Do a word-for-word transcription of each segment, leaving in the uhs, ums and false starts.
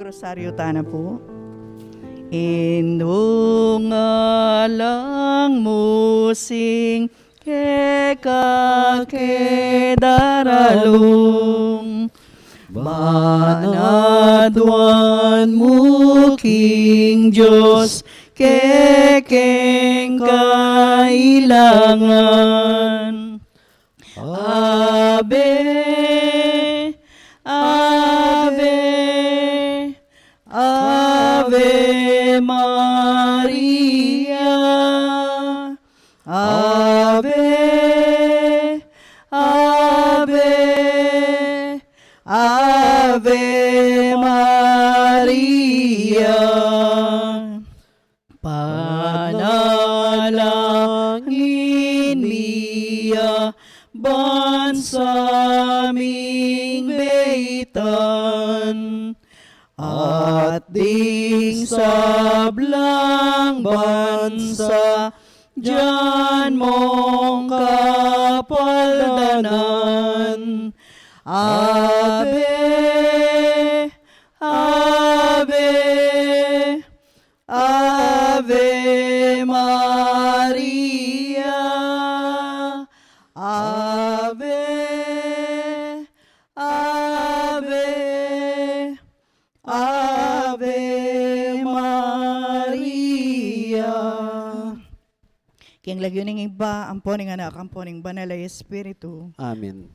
Rosaryo tana pu. Inung alang musing keka ke daralung, ban aduan mu king Dios kekeng kailangan. Ave, Ave, Ave Maria. Ave, Ave, Ave Maria. Panalangin mi ya ban sa ming beitan, at ding sablang bansa dian mong kapaldanan. Ave, Ave, Ave Maria. Ave, Ave, Ave Maria. King lagyu ning Ibpa, ampo ning Anak, ampo ning Banal a Espiritu. Amen.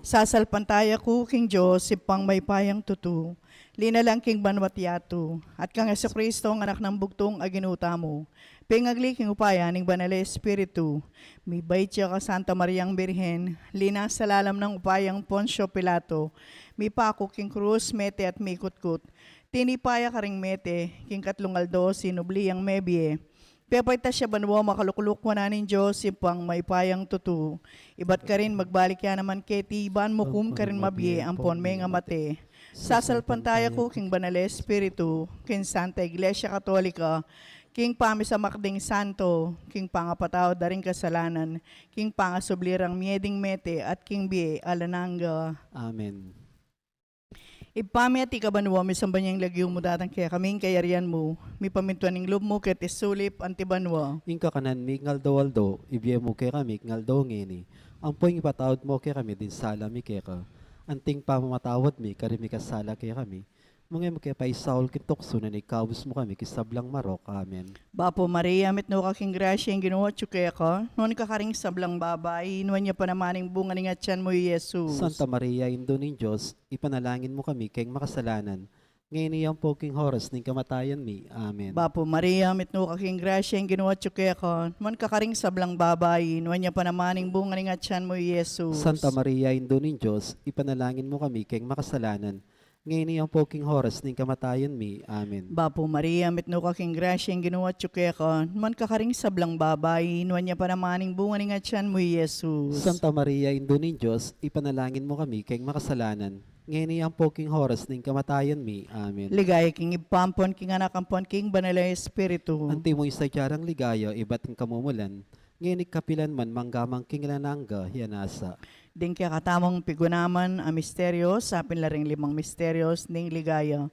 Sasalpantaya ku king Dios, Ibpang mayupayang tutu, linalang king banua't yatu, at kang Jesucristo, ang Anak nang bugtung a Ginu tamu, pengagli king upaya ning Banal a Espiritu, mibait ya kang Santa Mariang Birhen, linasa lalam nang upayang Poncio Pilato, mipaku king krus, mete at mikutkut, tinipa ya karing mete, king katlung aldo sinubli yang mebie, pepaitas ya banua, makalukluk wanan ning Dios, Ibpang mayupayang tutu. Ibat karin magbalik ya naman keti, ban mukum karing mabie ampon mengamate. Sasalpantaya ku king Banal a Espiritu, king Santa Iglesia Katolika, king pamisamak ding santo, king pangapatawad da ring kasalanan, king pangasubli rang mie ding mete, at king bie alang angga. Amen. Ibpa mi, atiu ka banua, misamban ya ing lagyu mu, datang kekami ing kayarian mu, mipamintuan ing lub mu keti sulip anti banua. Ing kakanan mi king aldo-aldo, ibie mu kekami king aldo ngeni. Ampo ing ipatawad mu kekami ding sala mi keka, anti ing pamamatawad mi karing mikasala kekami. Manga e mu ke paisaul king tuksu, nune ikabus mu kami king sablang marok. Amen. Bapu Maria, mitmu ka king grasya, ing Ginu atyu keka, nuan ka karing sablang babai, nuan ya pa naman ing bunga ning atyan mu, i Jesus. Santa Maria, Indu ning Dios, ipanalangin mu kami keng makasalanan, ngeni ampo king oras ning kamatayan mi. Amen. Bapu Maria, mitmu ka king grasya, ing Ginu atyu keka, nuan ka karing sablang babai, nuan ya pa naman ing bunga ning atyan mu, i Jesus. Santa Maria, Indu ning Dios, ipanalangin mu kami keng makasalanan, ngeni ampo king oras ning kamatayan mi. Amen. Bapu Maria, mitmu ka king grasya, ing Ginu atyu keka, nuan ka karing sablang babai, nuan ya pa naman ing bunga ning atyan mu, i Jesus. Santa Maria, Indu ning Dios, ipanalangin mu kami keng makasalanan, ngeni ampo king oras ning kamatayan mi. Amen. Ligaya king Ibpa, ampon king Anak, ampon king Banal a Espiritu. Antimo ing sadya rang ligaya ibat king kamumulan, ngeni kapilan man, mangga man king alang angga. Amen. Ding kekatamung pigunaman a misteryo, sapin la ring limang misteryos ning ligaya.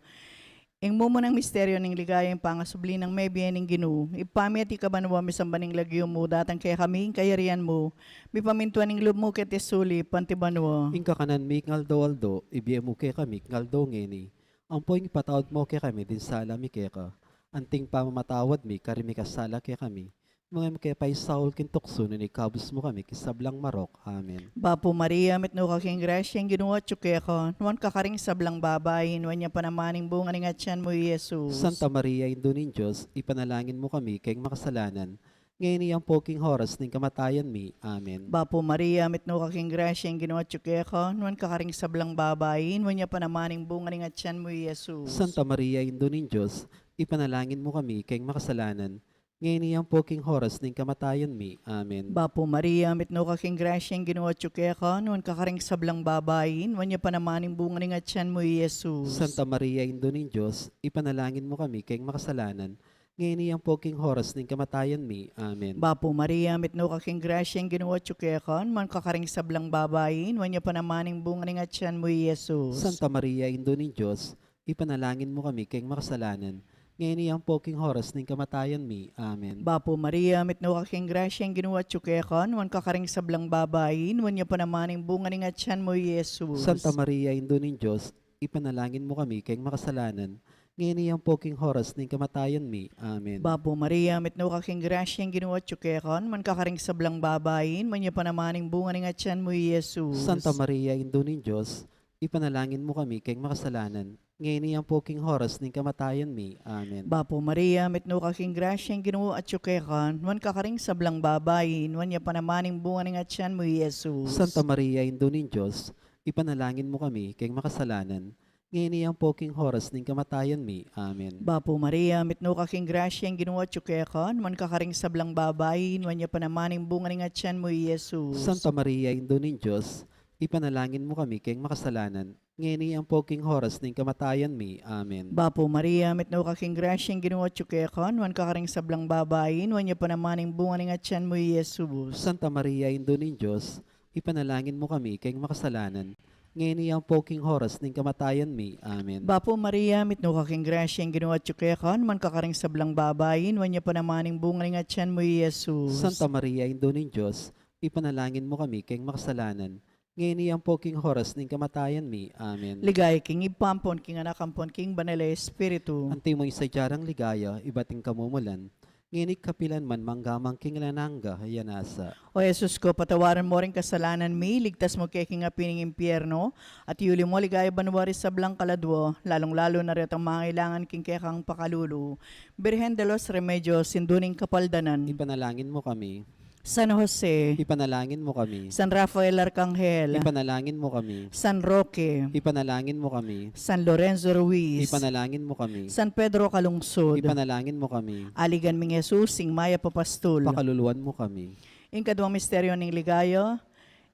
Ing mumunang misteryo ning ligaya, ing pangasubli nang mebie ning Ginu. Ibpa mi, atiu ka banua, misamban ing lagyu mu, datang kekami ing kayarian mu, mipamintuan ing lub mu keti sulip anti banua. Ing kakanan mi king aldo-aldo, ibie mu kekami king aldo ngeni. Ampo ing ipatawad mu kekami ding sala mi keka, anti ing pamamatawad mi karing mikasala kekami. Manga e mu ke paisaul king tuksu, nune ikabus mu kami king sablang marok. Amen. Bapu Maria, mitmu ka king grasya, ing Ginu atyu keka, nuan ka karing sablang babai, nuan ya pa naman ing bunga ning atyan mu, i Jesus. Santa Maria, Indu ning Dios, ipanalangin mu kami keng makasalanan, ngeni ampo king oras ning kamatayan mi. Amen. Bapu Maria, mitmu ka king grasya, ing Ginu atyu keka, nuan ka karing sablang babai, nuan ya pa naman ing bunga ning atyan mu, i Jesus. Santa Maria, Indu ning Dios, ipanalangin mu kami keng makasalanan, ngeni ampo king oras ning kamatayan mi. Amen. Bapu Maria, mitmu ka king grasya, ing Ginu atyu keka, nuan ka karing sablang babai, nuan ya pa naman ing bunga ning atyan mu, i Jesus. Santa Maria, Indu ning Dios, ipanalangin mu kami keng makasalanan, ngeni ampo king oras ning kamatayan mi. Amen. Bapu Maria, mitmu ka king grasya, ing Ginu atyu keka, nuan ka karing sablang babai, nuan ya pa naman ing bunga ning atyan mu, i Jesus. Santa Maria, Indu ning Dios, ipanalangin mu kami keng makasalanan, ngeni ampo king oras ning kamatayan mi. Amen. Bapu Maria, mitmu ka king grasya, ing Ginu atyu keka, nuan ka karing sablang babai, nuan ya pa naman ing bunga ning atyan mu, i Jesus. Santa Maria, Indu ning Dios, ipanalangin mu kami keng makasalanan, ngeni ampo king oras ning kamatayan mi. Amen. Bapu Maria, mitmu ka king grasya, ing Ginu atyu keka, nuan ka karing sablang babai, nuan ya pa naman ing bunga ning atyan mu, i Jesus. Santa Maria, Indu ning Dios, ipanalangin mu kami keng makasalanan, ngeni ampo king oras ning kamatayan mi. Amen. Bapu Maria, mitmu ka king grasya, ing Ginu atyu keka, nuan ka karing sablang babai, nuan ya pa naman ing bunga ning atyan mu, i Jesus. Santa Maria, Indu ning Dios, ipanalangin mu kami keng makasalanan, ngeni ampo king oras ning kamatayan mi. Amen. Bapu Maria, mitmu ka king grasya, ing Ginu atyu keka, nuan ka karing sablang babai, nuan ya pa naman ing bunga ning atyan mu, i Jesus. Santa Maria, Indu ning Dios, ipanalangin mu kami keng makasalanan, ngeni ampo king oras ning kamatayan mi. Amen. Bapu Maria, mitmu ka king grasya, ing Ginu atyu keka, nuan ka karing sablang babai, nuan ya pa naman ing bunga ning atyan mu, i Jesus. Santa Maria, Indu ning Dios, ipanalangin mu kami keng makasalanan, ngeni ampo king oras ning kamatayan mi. Amen. Bapu Maria, mitmu ka king grasya, ing Ginu atyu keka, nuan ka karing sablang babai, nuan ya pa naman ing bunga ning atyan mu, i Jesus. Santa Maria, Indu ning Dios, ipanalangin mu kami keng makasalanan, ngeni ampo king oras ning kamatayan mi. Amen. Ligaya king Ibpa, ampon king Anak, ampon king Banal a Espiritu. Antimo ing sadya rang ligaya ibat king kamumulan, ngeni at kapilan man, mangga man king alang angga. Ayan nasa. O Jesus ku, patawaran mu ring kasalanan mi, iligtas mu kami king api ning impyerno, at iuli mu king ligaya banua ring sablang kaladua, lalung-lalu na retang mangailangan king kekang pakalulu. Birhen de los Remedios, Indu ning Kapaldanan, ipanalangin mu kami. San Jose, ipanalangin mu kami. San Rafael Arcangel, ipanalangin mu kami. San Roque, ipanalangin mu kami. San Lorenzo Ruiz, ipanalangin mu kami. San Pedro Calungsod, ipanalangin mu kami. Aligan ming Jesus, ing mayap a pastul, pakaluluan mu kami. Ing kaduang misteryo ning ligaya,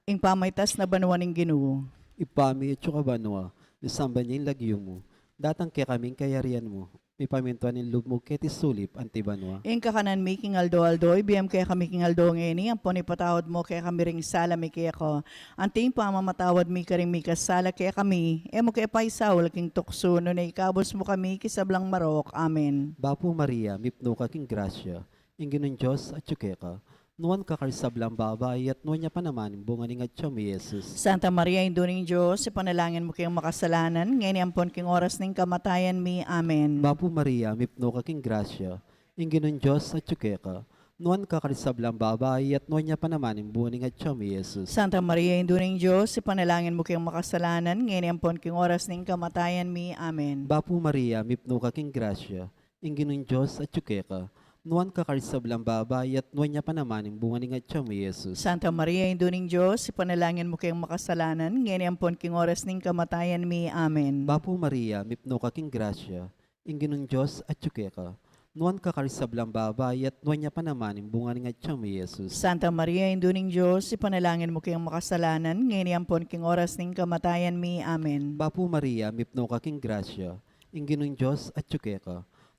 ing pamaitas na banua ning Ginu. Ibpa mi, atsu ka banua, misamban ya ing lagyu mu, datang kekami ing kayarian mu, mipamintuan ing lub mu keti sulip anti banua. Ing kakanan mi king aldo-aldo, ibie mu kekami king aldo ngeni, ampon ipatawad mu kekami ring sala mi keka, anti ing pamamatawad mi karing mikasala kekami, e mu ke paisaul king tuksu, nune ikabus mu kami king sablang marok. Amen. Bapu Maria, mipnu ka king grasya, ing Ginung Dios atyu keka, nuan ka karing sablang babai, at nuan ya pa naman ing bunga ning atyan mu, i Jesus. Santa Maria, Indu ning Dios, ipanalangin mu keng makasalanan, ngeni ampon king oras ning kamatayan mi. Amen. Bapu Maria, mipnu ka king grasya, ing Ginung Dios atyu keka, nuan ka karing sablang babai, at nuan ya pa naman ing bunga ning atyan mu, i Jesus. Santa Maria, Indu ning Dios, ipanalangin mu keng makasalanan, ngeni ampon king oras ning kamatayan mi. Amen. Bapu Maria, mipnu ka king grasya, ing Ginung Dios atyu keka, nuan ka karing sablang babai, at nuan ya pa naman ing bunga ning atyan mu, i Jesus. Santa Maria, Indu ning Dios, ipanalangin mu keng makasalanan, ngeni ampon king oras ning kamatayan mi. Amen. Bapu Maria, mipnu ka king grasya, ing Ginung Dios atyu keka, nuan ka karing sablang babai, at nuan ya pa naman ing bunga ning atyan mu, i Jesus. Santa Maria, Indu ning Dios, ipanalangin mu keng makasalanan, ngeni ampon king oras ning kamatayan mi. Amen. Bapu Maria, mipnu ka king grasya, ing Ginung Dios atyu keka,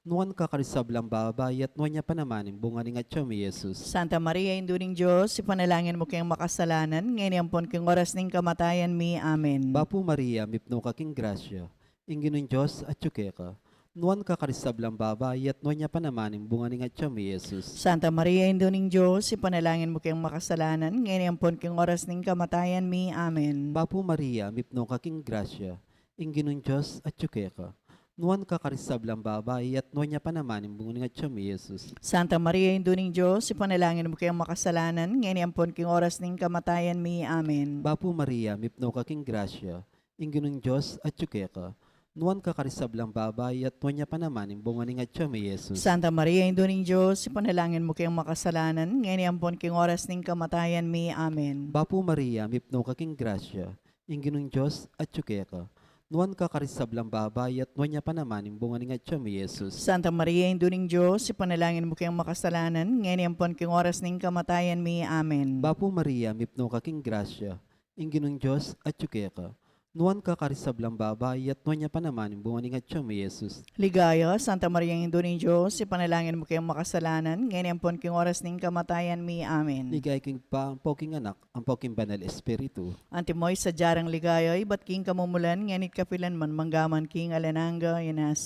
nuan ka karing sablang babai, at nuan ya pa naman ing bunga ning atyan mu, i Jesus. Santa Maria, Indu ning Dios, ipanalangin mu keng makasalanan, ngeni ampon king oras ning kamatayan mi. Amen. Bapu Maria, mipnu ka king grasya, ing Ginung Dios atyu keka, nuan ka karing sablang babai, at nuan ya pa naman ing bunga ning atyan mu, i Jesus. Santa Maria, Indu ning Dios, ipanalangin mu keng makasalanan, ngeni ampon king oras ning kamatayan mi. Amen. Bapu Maria, mipnu ka king grasya, ing Ginung Dios atyu keka, nuan ka karing sablang babai, at nuan ya pa naman ing bunga ning atyan mu, i Jesus. Santa Maria, Indu ning Dios, ipanalangin mu keng makasalanan, ngeni ampon king oras ning kamatayan mi. Amen. Bapu Maria, mipnu ka king grasya, ing Ginung Dios atyu keka, nuan ka karing sablang babai, at nuan ya pa naman ing bunga ning atyan mu, i Jesus. Santa Maria, Indu ning Dios, ipanalangin mu keng makasalanan, ngeni ampon king oras ning kamatayan mi. Amen. Bapu Maria, mipnu ka king grasya, ing Ginung Dios atyu keka, nuan ka karing sablang babai, at nuan ya pa naman ing bunga ning atyan mu, i Jesus. Santa Maria, Indu ning Dios, ipanalangin mu keng makasalanan, ngeni ampon king oras ning kamatayan mi. Amen. Bapu Maria, mipnu ka king grasya, ing Ginung Dios atyu keka, Nuan ka karing sablang babai, at nuan ya pa naman ing bunga ning atyan mu, i Jesus. Ligaya, Santa Maria, Indu ning Dios, ipanalangin mu keng makasalanan, ngeni ampon king oras ning kamatayan mi. Amen. Ligaya king Ibpa, ampo king Anak, ampo king Banal Espiritu. Antimo ing sadya rang ligaya, ibat king kamumulan, ngeni't kapilan man, mangga man king alang angga. Amen.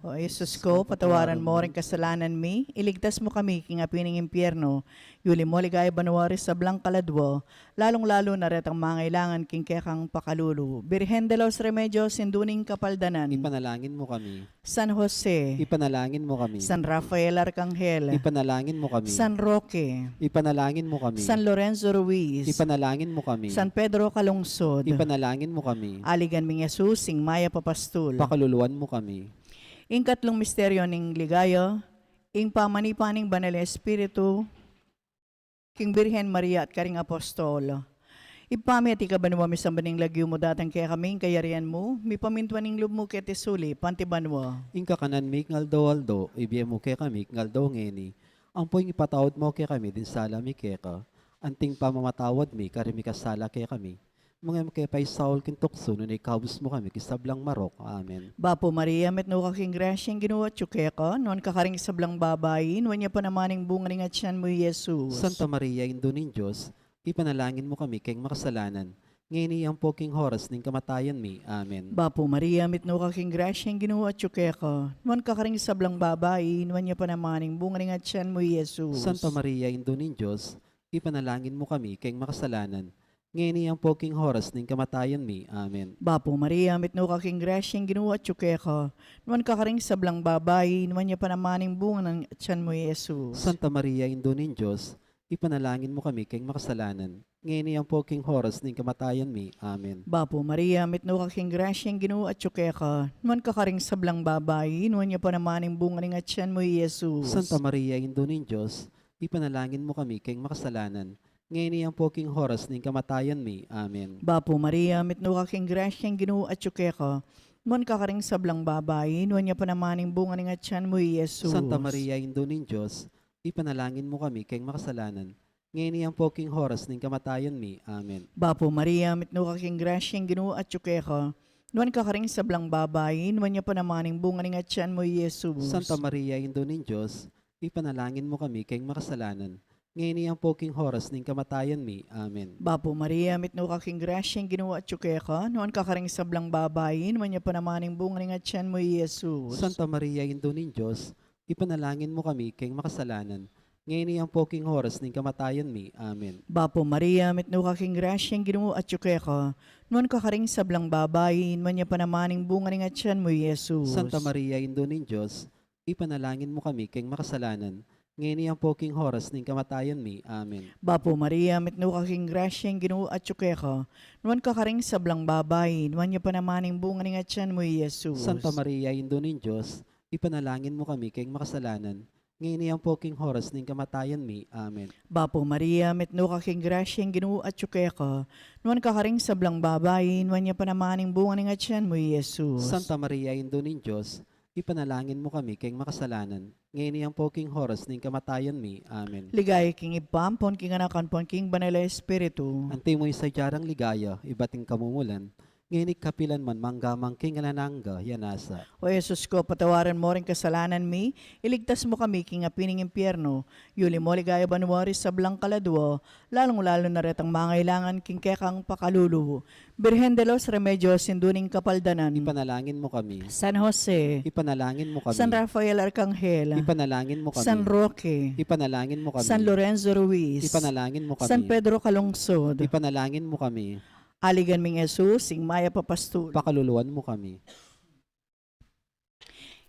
O Jesus ko, patawaran mo ring kasalanan mi, iligtas mo kami king api ning impyerno, yuli mo king ligaya banua ring sablang kaladua, lalung-lalu na retang mangailangan king kekang pakalulu. Birhen de los Remedios, Indu ning Kapaldanan. Ipanalangin mo kami. San Jose. Ipanalangin mo kami. San Rafael Arkanghel. Ipanalangin mo kami. San Roque. Ipanalangin mo kami. San Lorenzo Ruiz. Ipanalangin mo kami. San Pedro Calungsod. Ipanalangin mo kami. Aligan ming Jesus, ing mayap a pastul. Pakaluluan mo kami. Ing katlung misteryo ning ligaya, ing pamanipa ning Banal Espiritu king Birhen Maria at karing apostol. Ibpa mi, atiu ka banua, misamban ya ing lagyu mu, datang kekami ing kayarian mu, mipamintuan ing lub mu keti sulip anti banua. Ing kakanan mi king aldo-aldo, ibie mu kekami king aldo ngeni, ampo ing ipatawad mu kekami ding sala mi keka, anti ing pamamatawad mi karing mikasala kekami. Manga e mu ke paisaul king tuksu, nune ikabus mu kami king sablang marok. Amen. Bapu Maria, mitmu ka king grasya, ing Ginu atyu keka, nuan ka karing sablang babai, nuan ya pa naman ing bunga ning atyan mu, i Jesus. Santa Maria, Indu ning Dios, ipanalangin mu kami keng makasalanan, ngeni ampo king oras ning kamatayan mi. Amen. Bapu Maria, mitmu ka king grasya, ing Ginu atyu keka, nuan ka karing sablang babai, nuan ya pa naman ing bunga ning atyan mu, i Jesus. Santa Maria, Indu ning Dios, ipanalangin mu kami keng makasalanan, ngeni ampo king oras ning kamatayan mi. Amen. Bapu Maria, mitmu ka king grasya, ing Ginu atyu keka, nuan ka karing sablang babai, nuan ya pa naman ing bunga ning atyan mu, i Jesus. Santa Maria, Indu ning Dios, ipanalangin mu kami keng makasalanan, ngeni ampo king oras ning kamatayan mi. Amen. Bapu Maria, mitmu ka king grasya, ing Ginu atyu keka, nuan ka karing sablang babai, nuan ya pa naman ing bunga ning atyan mu, i Jesus. Santa Maria, Indu ning Dios, ipanalangin mu kami keng makasalanan, ngeni ampo king oras ning kamatayan mi. Amen. Bapu Maria, mitmu ka king grasya, ing Ginu atyu keka, nuan ka karing sablang babai, nuan ya pa naman ing bunga ning atyan mu, i Jesus. Santa Maria, Indu ning Dios, ipanalangin mu kami keng makasalanan, ngeni ampo king oras ning kamatayan mi. Amen. Bapu Maria, mitmu ka king grasya, ing Ginu atyu keka, nuan ka karing sablang babai, nuan ya pa naman ing bunga ning atyan mu, i Jesus. Santa Maria, Indu ning Dios, ipanalangin mu kami keng makasalanan, ngeni ampo king oras ning kamatayan mi. Amen. Bapu Maria, mitmu ka king grasya, ing Ginu atyu keka, nuan ka karing sablang babai, nuan ya pa naman ing bunga ning atyan mu, i Jesus. Santa Maria, Indu ning Dios, ipanalangin mu kami keng makasalanan, ngeni ampo king oras ning kamatayan mi. Amen. Bapu Maria, mitmu ka king grasya, ing Ginu atyu keka, nuan ka karing sablang babai, nuan ya pa naman ing bunga ning atyan mu, i Jesus. Santa Maria, Indu ning Dios, ipanalangin mu kami keng makasalanan, ngeni ampo king oras ning kamatayan mi. Amen. Bapu Maria, mitmu ka king grasya, ing Ginu atyu keka, nuan ka karing sablang babai, nuan ya pa naman ing bunga ning atyan mu, i Jesus. Santa Maria, Indu ning Dios, ipanalangin mu kami keng makasalanan, ngeni ampo king oras ning kamatayan mi. Amen. Bapu Maria, mitmu ka king grasya, ing Ginu atyu keka, nuan ka karing sablang babai, nuan ya pa naman ing bunga ning atyan mu, i Jesus. Santa Maria, Indu ning Dios, ipanalangin mu kami keng makasalanan, ngeni ampo king oras ning kamatayan mi. Amen. Ligaya king Ibpa, ampon king Anak, ampon king Banal a Espiritu. Antimo ing sadya rang ligaya, ibat king kamumulan, ngeni kapilan man, mangga man king alang angga. Amen. O Jesus ko, patawaran mo ring kasalanan mi, iligtas mo kami king api ning impyerno, yuli mo king ligaya banua ring sablang kaladua, lalung-lalu na retang mangailangan king kekang pakalulu. Birhen de los Remedios, Indu ning Kapaldanan. Ipanalangin mo kami. San Jose. Ipanalangin mo kami. San Rafael Arkanghel. Ipanalangin mo kami. San Roque. Ipanalangin mo kami. San Lorenzo Ruiz. Ipanalangin mo kami. San Pedro Calungsod. Ipanalangin mo kami. Aligan ming Jesus, ing mayap a pastul. Pakaluluan mo kami.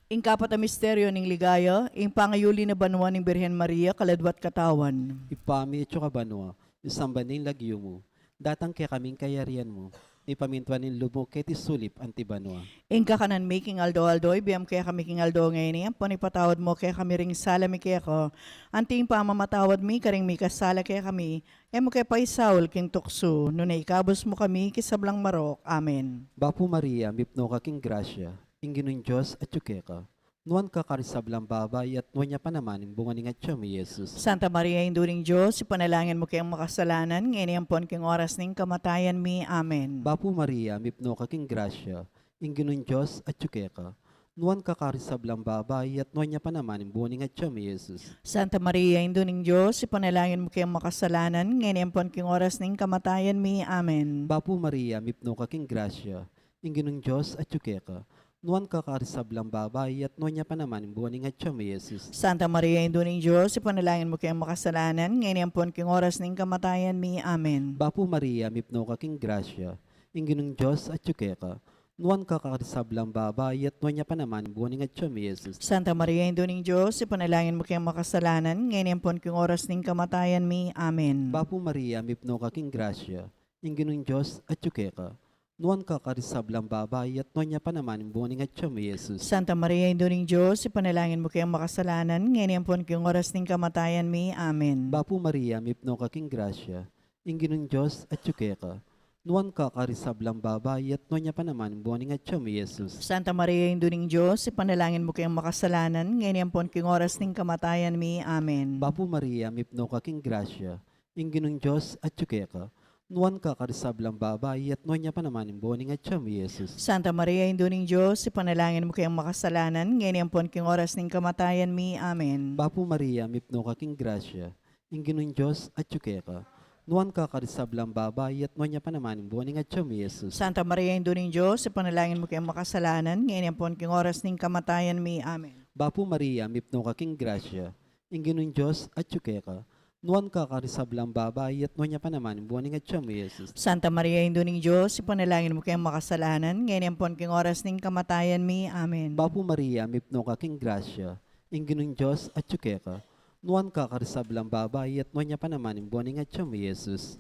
Ing kapat a misteryo ning ligaya, ing pangayuli na banua ning Birhen Maria, kaladwa't katawan. Ibpa mi, atsu ka banua, misamban ya ing lagyu mu, datang kekami ing kayarian mu, mipamintuan ing lub mu keti sulip anti banua. Ing kakanan mi king aldo-aldo, ibie mu kekami king aldo ngeni, ampon ipatawad mu kekami ring sala mi keka, anti ing pamamatawad mi karing mikasala kekami, e mu ke paisaul king tuksu, nune ikabus mu kami king sablang marok. Amen. Bapu Maria, mipnu ka king grasya, ing Ginung Dios atyu keka, nuan ka karing sablang babai, at nuan ya pa naman ing bunga ning atyan mu, Jesus. Santa Maria, Indu ning Dios, ipanalangin mu keng makasalanan, ngeni ampon king oras ning kamatayan mi. Amen. Bapu Maria, mipnu ka king grasya, ing Ginung Dios atyu keka. Nuan ka karing sablang babai, at nuan ya pa naman ing bunga ning atyan mu, Jesus. Santa Maria, Indu ning Dios, ipanalangin mu keng makasalanan, ngeni ampon king oras ning kamatayan mi. Amen. Bapu Maria, mipnu ka king grasya, ing Ginung Dios atyu keka. Nuan ka karing sablang babai, at nuan ya pa naman ing bunga ning atyan mu, Jesus. Santa Maria, Indu ning Dios, ipanalangin mu keng makasalanan, ngeni ampon king oras ning kamatayan mi. Amen. Bapu Maria, mipnu ka king grasya, ing Ginung Dios atyu keka. Nuan ka karing sablang babai, at nuan ya pa naman ing bunga ning atyan mu, Jesus. Santa Maria, Indu ning Dios, ipanalangin mu keng makasalanan, ngeni ampon king oras ning kamatayan mi. Amen. Bapu Maria, mipnu ka king grasya, ing Ginung Dios atyu keka. Nuan ka karing sablang babai, at nuan ya pa naman ing bunga ning atyan mu, Jesus. Santa Maria, Indu ning Dios, ipanalangin mu keng makasalanan, ngeni ampon king oras ning kamatayan mi. Amen. Bapu Maria, mipnu ka king grasya, ing Ginung Dios atyu keka. Nuan ka karing sablang babai, at nuan ya pa naman ing bunga ning atyan mu, Jesus. Santa Maria, Indu ning Dios, ipanalangin mu keng makasalanan, ngeni ampon king oras ning kamatayan mi. Amen. Bapu Maria, mipnu ka king grasya, ing Ginung Dios atyu keka. Nuan ka karing sablang babai, at nuan ya pa naman ing bunga ning atyan mu, Jesus. Santa Maria, Indu ning Dios, ipanalangin mu keng makasalanan, ngeni ampon king oras ning kamatayan mi. Amen. Bapu Maria, mipnu ka king grasya, ing Ginung Dios atyu keka. Nuan ka karing sablang babai, at nuan ya pa naman ing bunga ning atyan mu, Jesus. Santa Maria, Indu ning Dios, ipanalangin mu keng makasalanan, ngeni ampon king oras ning kamatayan mi. Amen. Bapu Maria, mipnu ka king grasya, ing Ginung Dios atyu keka. Nuan ka karing sablang babai, at nuan ya pa naman ing bunga ning atyan mu, Jesus. Santa Maria, Indu ning Dios, ipanalangin mu keng makasalanan, ngeni ampon king oras ning kamatayan mi. Amen. Bapu Maria, mipnu ka king grasya, ing Ginung Dios atyu keka. Nuan ka karing sablang babai, at nuan ya pa naman ing bunga ning atyan mu, Jesus.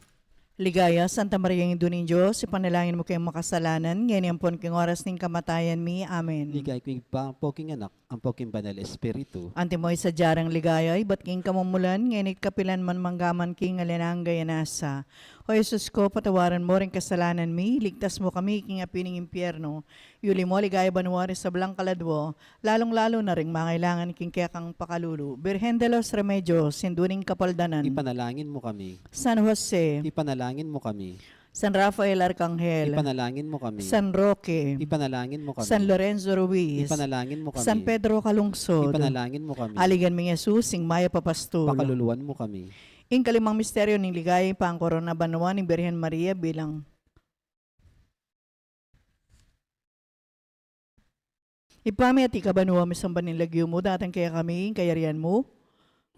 Ligaya, Santa Maria, Indu ning Dios, ipanalangin mu keng makasalanan, ngeni ampon king oras ning kamatayan mi. Amen. Ligaya king Ibpa, ampo king Anak, ampo king Banal Espiritu. Antimo ing sadya rang ligaya, ibat king kamumulan, ngeni at kapilan man, mangga man king alang angga. Nasa, O Jesus ko, patawaran mu ring kasalanan mi, iligtas mu kami king api ning impyerno, iuli mu king ligaya banua ring sablang kaladua, lalung-lalu na ring mangailangan king kekang pakalulu. Birhen de los Remedios, Indu ning Kapaldanan, ipanalangin mu kami. San Jose, ipanalangin mu kami. San Rafael Arkanghel, ipanalangin mu kami. San Roque, ipanalangin mu kami. San Lorenzo Ruiz, ipanalangin mu kami. San Pedro Calungsod, ipanalangin mu kami. Aligan ming Jesus, ing mayap a pastul, pakaluluan mu kami. Ing kalimang misteryo ning ligaya, ing pangkorona banua ning Birhen Maria bilang Ibpa mi, atiu ka banua, misamban ya ing lagyu mu, datang kekami ing kayarian mu,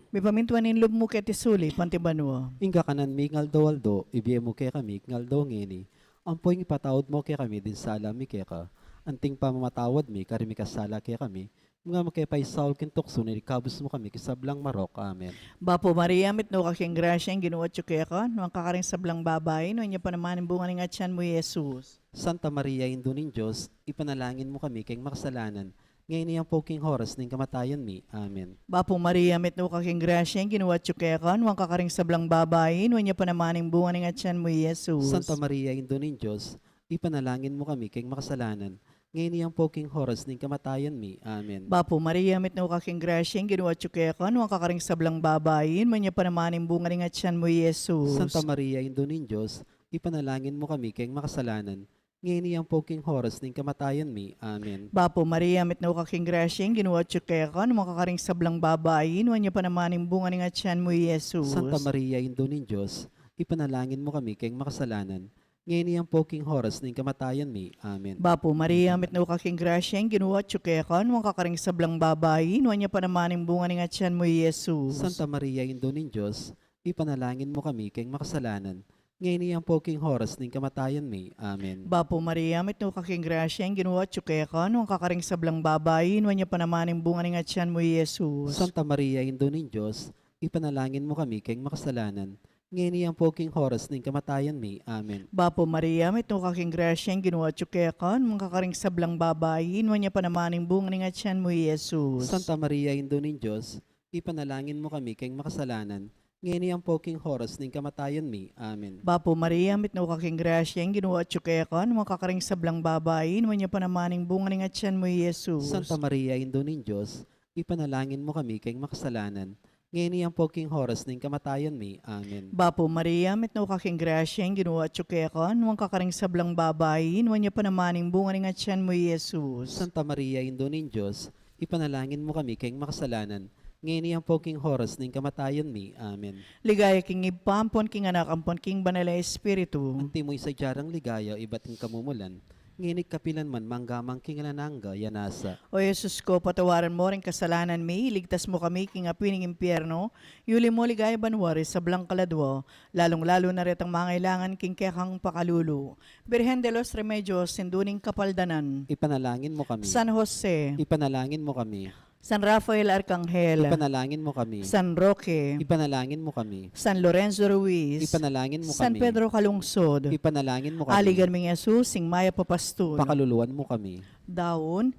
mipamintuan ing lub mu keti sulip anti banua. Ing kakanan mi king aldo-aldo, ibie mu kekami king aldo ngeni, ampo ing ipatawad mu kekami ding sala mi keka, anti ing pamamatawad mi karing mikasala kekami, manga e mu ke paisaul king tuksu, nune ikabus mu kami king sablang marok. Amen. Bapu Maria, mitmu ka king grasya, ing Ginu atyu keka, nuan ka karing sablang babai, nuan ya pa naman ing bunga ning atyan mu, i Jesus. Santa Maria, Indu ning Dios, ipanalangin mu kami keng makasalanan, ngeni ampo king oras ning kamatayan mi. Amen. Bapu Maria, mitmu ka king grasya, ing Ginu atyu keka, nuan ka karing sablang babai, nuan ya pa naman ing bunga ning atyan mu, i Jesus. Santa Maria, Indu ning Dios, ipanalangin mu kami keng makasalanan, ngeni ampo king oras ning kamatayan mi. Amen. Bapu Maria, mitmu ka king grasya, ing Ginu atyu keka, nuan ka karing sablang babai, nuan ya pa naman ing bunga ning atyan mu, i Jesus. Santa Maria, Indu ning Dios, ipanalangin mu kami keng makasalanan, ngeni ampo king oras ning kamatayan mi. Amen. Bapu Maria, mitmu ka king grasya, ing Ginu atyu keka, nuan ka karing sablang babai, nuan ya pa naman ing bunga ning atyan mu, i Jesus. Santa Maria, Indu ning Dios, ipanalangin mu kami keng makasalanan, ngeni ampo king oras ning kamatayan mi. Amen. Bapu Maria, mitmu ka king grasya, ing Ginu atyu keka, nuan ka karing sablang babai, nuan ya pa naman ing bunga ning atyan mu, i Jesus. Santa Maria, Indu ning Dios, ipanalangin mu kami keng makasalanan, ngeni ampo king oras ning kamatayan mi. Amen. Bapu Maria, mitmu ka king grasya, ing Ginu atyu keka, nuan ka karing sablang babai, nuan ya pa naman ing bunga ning atyan mu, i Jesus. Santa Maria, Indu ning Dios, ipanalangin mu kami keng makasalanan, ngeni ampo king oras ning kamatayan mi. Amen. Bapu Maria, mitmu ka king grasya, ing Ginu atyu keka, nuan ka karing sablang babai, nuan ya pa naman ing bunga ning atyan mu, i Jesus. Santa Maria, Indu ning Dios, ipanalangin mu kami keng makasalanan, ngeni ampo king oras ning kamatayan mi. Amen. Bapu Maria, mitmu ka king grasya, ing Ginu atyu keka, nuan ka karing sablang babai, nuan ya pa naman ing bunga ning atyan mu, i Jesus. Santa Maria, Indu ning Dios, ipanalangin mu kami king makasalanan, ngeni ampo king oras ning kamatayan mi. Amen. Bapu Maria, mitmu ka king grasya, ing Ginu atyu keka, nuan ka karing sablang babai, nuan ya pa naman ing bunga ning atyan mu, i Jesus. Santa Maria, Indu ning Dios, ipanalangin mu kami king makasalanan, ngeni ampo king oras ning kamatayan mi. Amen. Ligaya king Ibpa, ampon king Anak, ampon king Banal a Espiritu. Antimo ing sadya rang ligaya ibat king kamumulan, ngeni at kapilan man, mangga man king alang angga. Ya nasa. O Jesus ko, patawaran mu ring kasalanan mi, iligtas mu kami king api ning impyerno, iuli mu king ligaya banua ring sablang kaladua, lalung-lalu na retang mangailangan king kekang pakalulu. Birhen de los Remedios, Indu ning Kapaldanan. Ipanalangin mu kami. San Jose. Ipanalangin mu kami. San Rafael Arkanghel. Ipanalangin mu kami. San Roque. Ipanalangin mu kami. San Lorenzo Ruiz. Ipanalangin mu kami. San Pedro Calungsod. Ipanalangin mu kami. Aligan ming Jesus, ing mayap a pastul. Pakaluluan mu kami. Daun.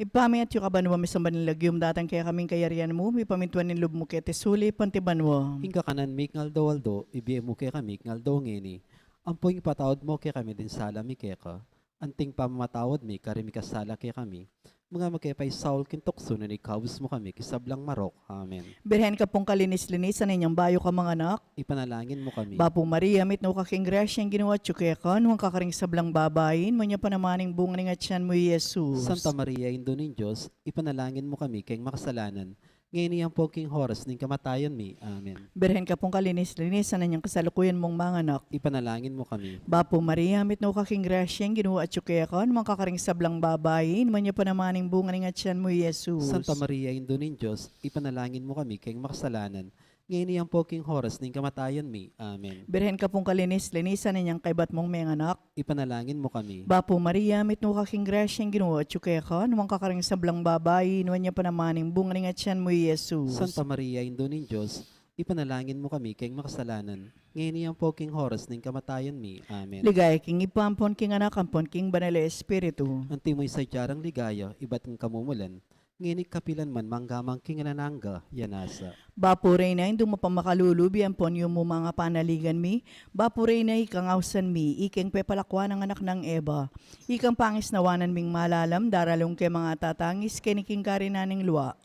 Ibpa mi atyu ka banua, misamban ing lagyu mu, datang kekami ing kayarian mu, mipamintuan ing lub mu keti sulip anti banua. Ing kakanan mi king aldo-aldo, ibie mu kekami king aldo ngeni. Ampo ipatawad mu kekami ding sala mi keka, anti ing pamamatawad mi karing mikasala kekami. Manga e mu ke paisaul king tuksu, nune ikabus mu kami king sablang marok. Amen. Birhen ka pung kalinis-linisan, inyang bayu ka manganak. Ipanalangin mu kami. Bapu Maria, mitmu ka king grasya, ing Ginu atyu keka, nuan ka karing sablang babai, nuan ya pa naman ing bunga ning atyan mu, i Jesus. Santa Maria, Indu ning Dios, ipanalangin mu kami king makasalanan, ngeni ampo king oras ning kamatayan mi. Amen. Birhen ka pung kalinis-linisan, inyang kasalukuyan mung manganak. Ipanalangin mu kami. Bapu Maria, mitmu ka king grasya, ing Ginu atyu keka, nuan ka karing sablang babai, nuan ya pa naman ing bunga ning atyan mu, i Jesus. Santa Maria, Indu ning Dios, ipanalangin mu kami king makasalanan, ngeni ampo king oras ning kamatayan mi. Amen. Birhen ka pung kalinis-linisan, inyang kaybat mung menganak. Ipanalangin mu kami. Bapu Maria, mitmu ka king grasya, ing Ginu atyu keka, nuan ka karing sablang babai, nuan ya pa naman ing bunga ning atyan mu, i Jesus. Santa Maria, Indu ning Dios, ipanalangin mu kami king makasalanan, ngeni ampo king oras ning kamatayan mi. Amen. Ligaya king Ibpa, ampon king Anak, ampon king Banal a Espiritu. Antimo ing sadya rang ligaya ibat king kamumulan, ngeni at kapilan man, mangga man king alang angga. Ya nasa. Bapu Reyna, Indu mapamakalulu, bie ampon yumu manga panaligan mi. Bapu Reyna, ikang ausan mi, ikeng pepalakuan nang anak nang Eva, ikang pangisnawanan ming malalam, daralung ke manga tatangis keni king karinan ning lua.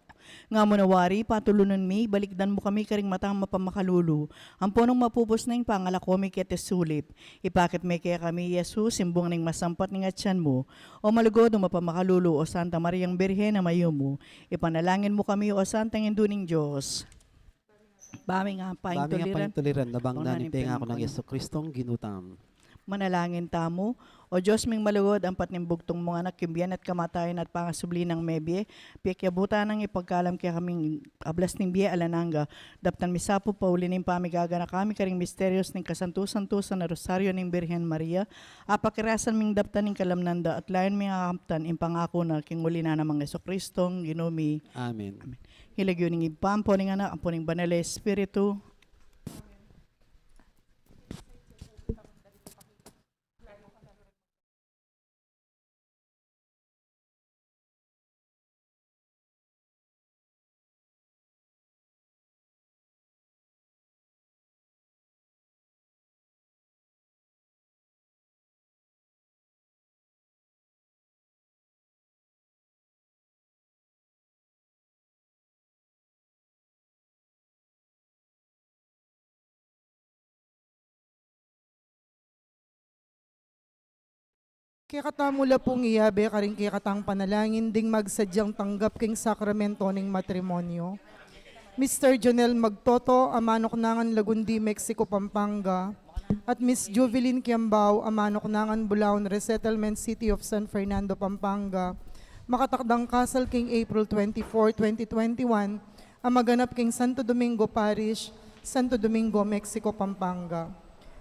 Nga mu na wari, patulunan mi, balikdan mu kami karing matang mapamakalulu, ampo nung mapupus na ing pangalako mi keti sulip, ipakit me kekami i Jesus, ing bunga ning masampat ning atyan mu. O malugud, o mapamakalulu, o Santa Mariang Birhen a mayumu, ipanalangin mu kami, o Santang Indu ning Dios. Ba ming ampayang tuliran, ba ming ampayang tuliran, nabang na ning pengako nang Jesucristong Ginu tamu. Manalangin tamu. O Dios ming malugud, ampat ning bugtung mung Anak, king bie na at kamatayan na at pangasubli nang mebie, pekyabutan nang ipagkalam kekami ing ablas ning bie alang angga. Daptan mi sa pu, pauli ning pamigaganaka mi karing misterios ning kasantu-santusan a Rosario ning Birhen Maria, apakirasan ming daptan ing kalamnan da at layan ming akaptan ing pangaku na king uli na namang Jesucristong Ginu mi. Amen. Amen. King lagyu ning Ibpa, ampo ning Anak, ampo ning Banal a Espiritu. Kekatamu la pung iyabe karing kekatang panalangin ding magsadyang tanggap king sakramento ning matrimonyo. Mister Jonel Magtoto, a manuknangan Lagundi, Mexico, Pampanga, at Miss Juvelyn Kiambao, a manuknangan Bulaon Resettlement, City of San Fernando, Pampanga, makatakdang kasal king April twenty-four, twenty twenty-one, a maganap king Santo Domingo Parish, Santo Domingo, Mexico, Pampanga.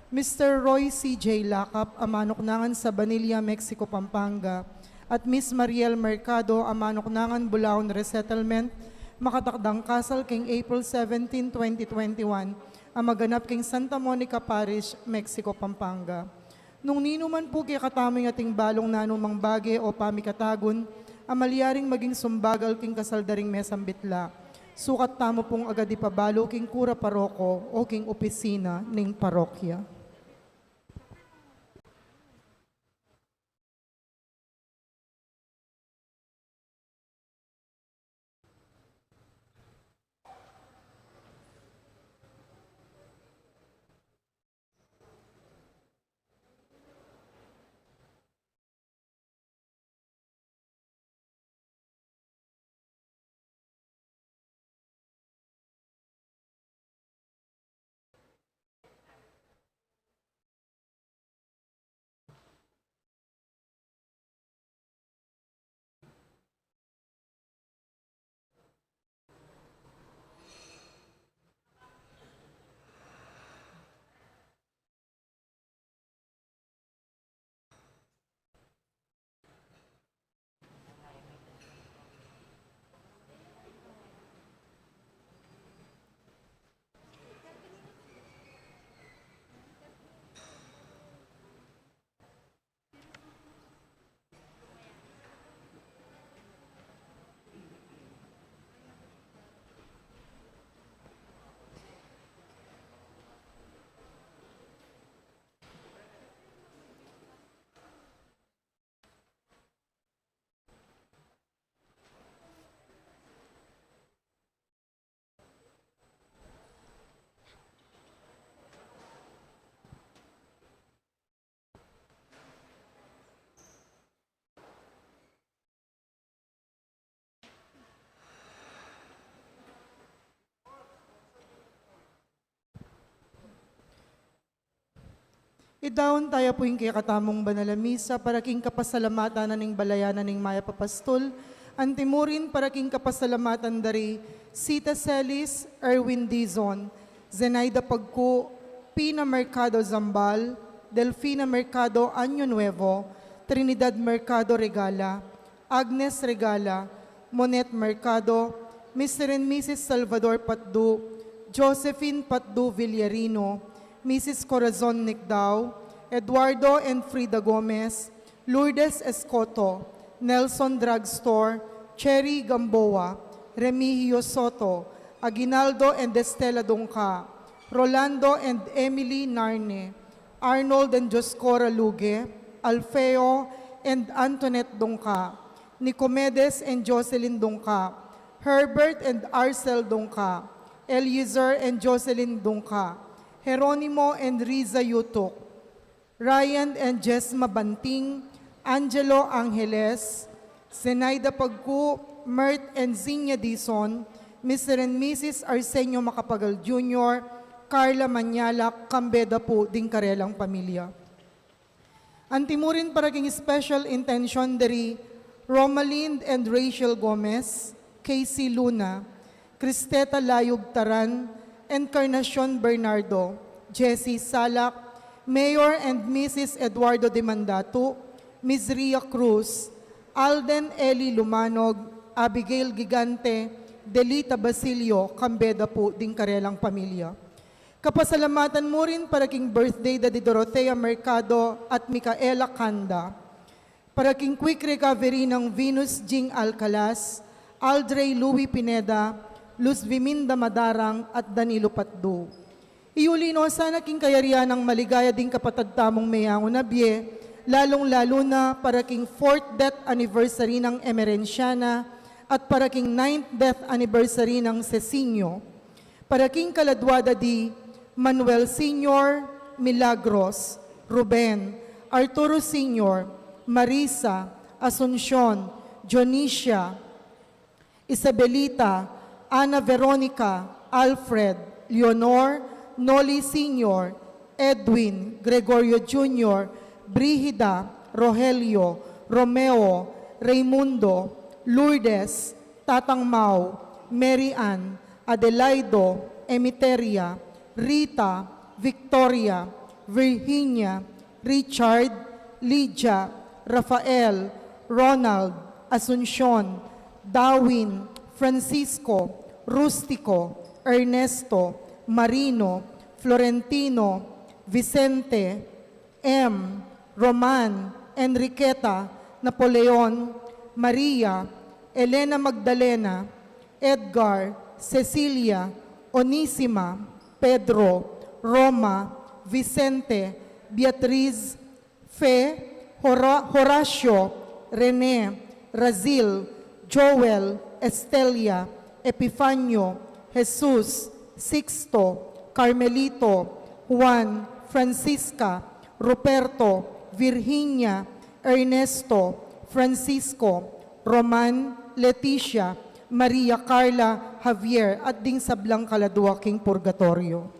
Mister Roy C J Lakap, a manuknangan Sabanilla, Mexico, Pampanga, at Miss Mariel Mercado, a manuknangan Bulaon Resettlement, makatakdang kasal king April seventeen, twenty twenty-one, a maganap king Santa Monica Parish, Mexico, Pampanga. Nung ninu man pu kekatamu ing ating balung nanumang bage o pamikatagun a malyaring maging sumbagal king kasal da ring mesambit la, Sukat tamu pung agad ipabalu king kura paroko o king opisina ning parokya. Idaun taya pu ing kekatamung banal a misa para king kapasalamatan na ning balayan na ning mayap a pastul, antimurin para king kapasalamatan da ri Sita Celis, Erwin Dizon, Zenaida Pagku, Pina Mercado Zambal, Delfina Mercado Año Nuevo, Trinidad Mercado Regala, Agnes Regala, Monet Mercado, Mister and Missus Salvador Patdu, Josephine Patdu Villarino, Missus Corazon Nicdao, Eduardo and Frida Gomez, Lourdes Escoto, Nelson Drugstore, Cherry Gamboa, Remigio Soto, Aguinaldo and Estela Dungca, Rolando and Emily Narne, Arnold and Dioscora Luge, Alfeo and Antoinette Dungca, Nicomedes and Jocelyn Dungca, Herbert and Arcel Dungca, Eliezer and Jocelyn Dungca, Jeronimo and Riza Yutuk, Ryan and Jesma Banting, Angelo Angeles, Zenaida Pagku, Mert and Zinya Dizon, Mister and Missus Arsenio Macapagal Junior, Carla Mañalak, kambe da pu ding karelang pamilya. Antimurin para king special intention da ri Romalind and Rachel Gomez, Casey Luna, Cristeta Layug Taran, Encarnacion Bernardo, Jessie Salak, Mayor and Missus Eduardo Demandatu, Miss Ria Cruz, Alden Eli Lumanog, Abigail Gigante, Delita Basilio, kambe da pu ding karelang pamilya. Kapasalamatan mu rin para king birthday da di Dorothea Mercado at Micaela Canda. Para king quick recovery nang Venus Jing Alcalas, Aldrey Louie Pineda, Luz Viminda Madarang at Danilo Patdu. Iyuli no sana king kayarian nang maligaya ding kapatad tamung meyangu na bie, lalung-lalu na para king fourth death anniversary nang Emerenciana at para king ninth death anniversary nang Cecilio. Para king kaladwa da di Manuel Senior, Milagros, Ruben, Arturo Senior, Marisa, Asuncion, Dionisia, Isabelita, Ana Veronica, Alfred, Leonor, Noli Senior, Edwin, Gregorio Junior, Brigida, Rogelio, Romeo, Raymundo, Lourdes, Tatang Mau, Mary Ann, Adelaido, Emiteria, Rita, Victoria, Virginia, Richard, Lydia, Rafael, Ronald, Asuncion, Darwin, Francisco, Rustico, Ernesto, Marino, Florentino, Vicente, M, Roman, Enriqueta, Napoleon, Maria, Elena Magdalena, Edgar, Cecilia, Onisima, Pedro, Roma, Vicente, Beatriz, Fe, Hora-, Horacio, Rene, Razil, Joel, Estelia, Epifanio, Jesus, Sixto, Carmelito, Juan, Francisca, Ruperto, Virginia, Ernesto, Francisco, Roman, Leticia, Maria Carla, Javier, at ding sablang kaladua king purgatoryo.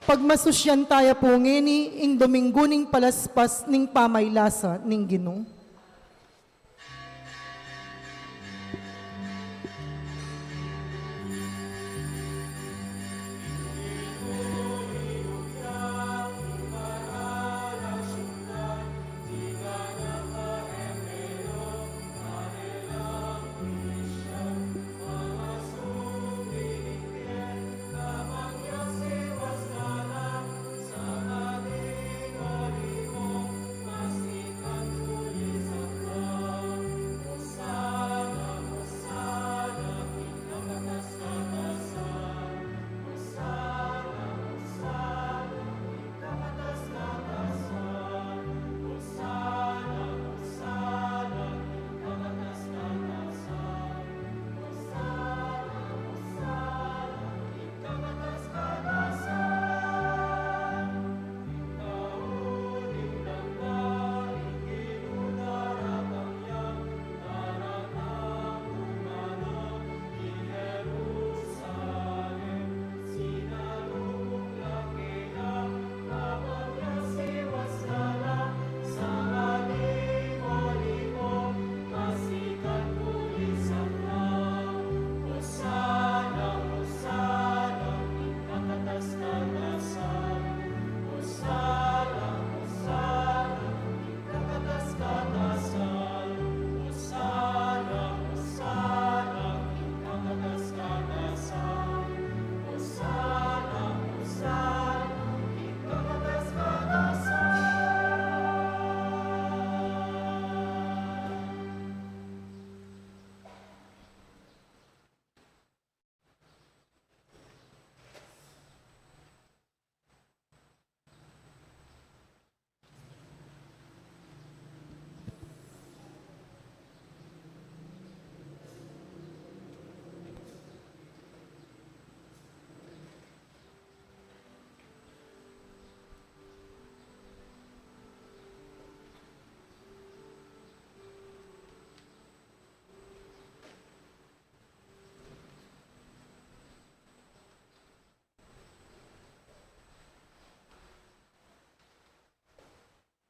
Pagmasusyan taya pu ngeni ing Dominggu ning Palaspas ning Pamaylasa ning Ginu.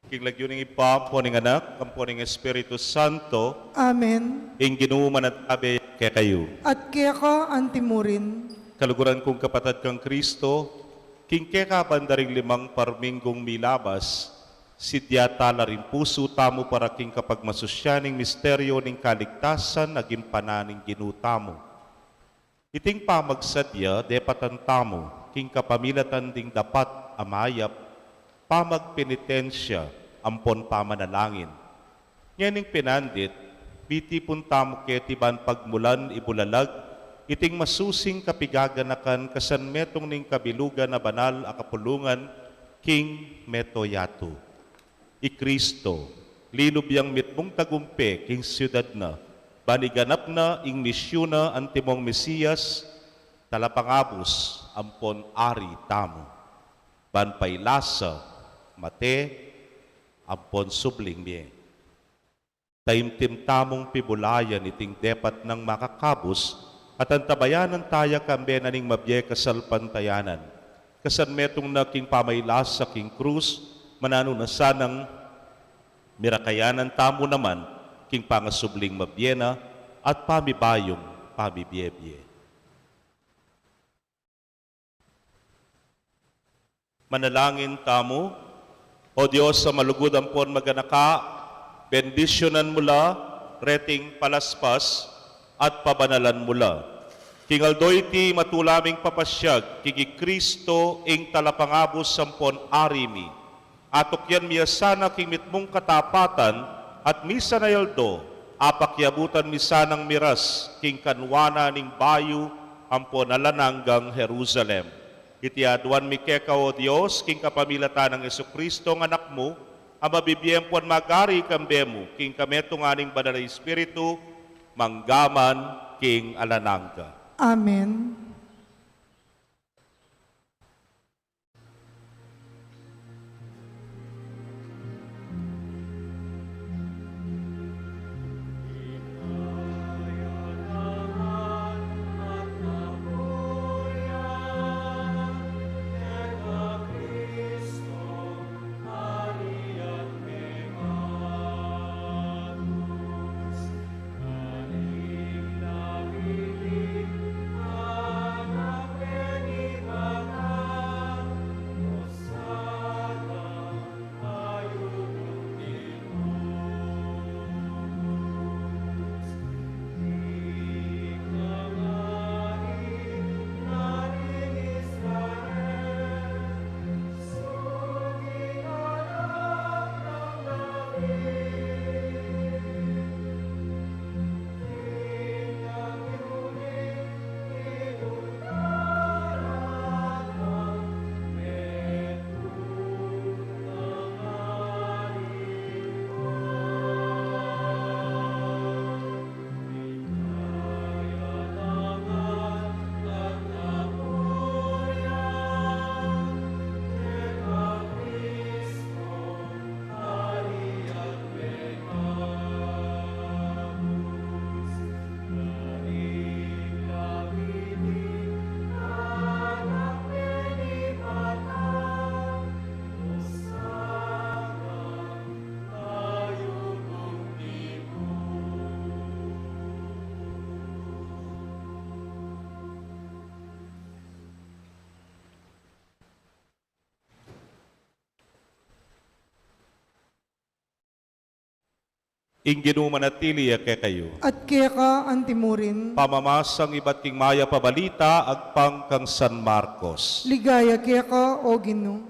King lagyu ning Ibpa, ampo ning Anak, ampo ning Espiritu Santo. Amen. Ing Ginu manatili kekayu. At keka antimurin. Kaluguran kung kapatad kang Kristo, king keka bandaring limang parminggung milabas, sidya tala ring pusu tamu para king kapagmasusyan ning misteryu ning kaligtasan a ginampanan ning Ginu tamu. Iting pamagsadya depatan tamu king kapamilatan ding dapat a mayap, pamagpenitensya, ampon pamanalangin. Ngening pinandit, mitipun tamu keti ban pagmulan ibulalag iting masusing kapigaganakan kasanmetung ning kabilugan a banal a kapulungan king mabilug a yatu. I Kristo, linub yang mitmung tagumpe king siudad na, ban iganap na ing misyun na antimong Mesias, talapangabus ampon Ari tamu, ban pailasa, mate, ampon subling mie. Taimtim tamung pibulayan iting depat nang makakabus, at antabayanan taya kambe na ning mabie kasalpantayanan. Kasanmetung na king pamailasa king krus, mananu na sanang mirakayanan tamu naman king pangasubling mabie na at pamibayung pamibie-bie. Manalangin tamu. O Dios a malugud ampon maganaka, bendisyunan mu la reting palaspas at pabanalan mu la. King aldo iti, matula ming papasyag king i Kristo ing talapangabus ampon ari mi. Atukyan mi ya sana king mitmung katapatan at misan a aldo, apakiabutan mi sanang miras king kanwanan ning bayu ampon alang anggang Jerusalem. Iti aduan mi keka, O Dios, king kapamilatan nang Jesucristo, a Anak mu, a mabibie ampon magari kambe mu king kametungan ning Banal a Espiritu, mangga man king alang angga. Amen. Ing Ginu manatili ya kekayu. At keka antimurin. Pamamasang ibat king mayap a balita agpang kang San Marcos. Ligaya keka, O Ginu.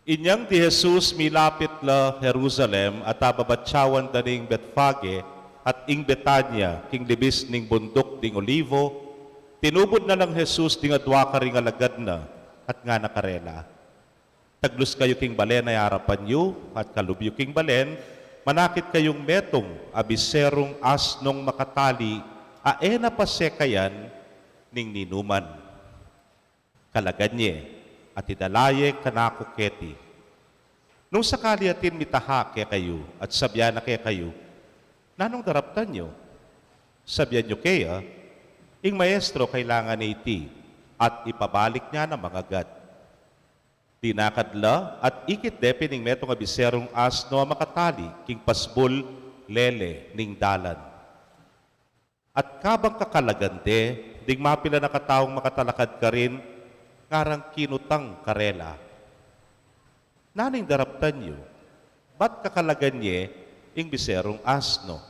Inyang di Jesus milapit la Jerusalem at ababatsawan da ning Betfage at ing Betania king libis ning bunduk ding Olivo, tinubud na lang Jesus ding adua karing alagad na at ngana karela, "Taglus kayu king balen a arapan yu, at kalub yu king balen, manakit kayung metung a biserung asnung makatali a e na pasekayan ning ninuman. Kalagan ye, at idala ye kanaku keti. Nung sakali atin mitaha kekayu at sabian na kekayu, 'Nanung daraptan yu?' Sabian yu keya, 'Ing Maestro kailangan ne iti, at ipabalik ne na mangagat.' Dinakad la at ikit de pin ing metung a biserung asno a makatali king pasbul lele ning dalan. At kabang kakalagan de, ding mapilan a kataung makatalakad karin, ngarang kinutang karela, 'Nanu ing daraptan yu? Ba't kakalagan ye ing biserung asno?'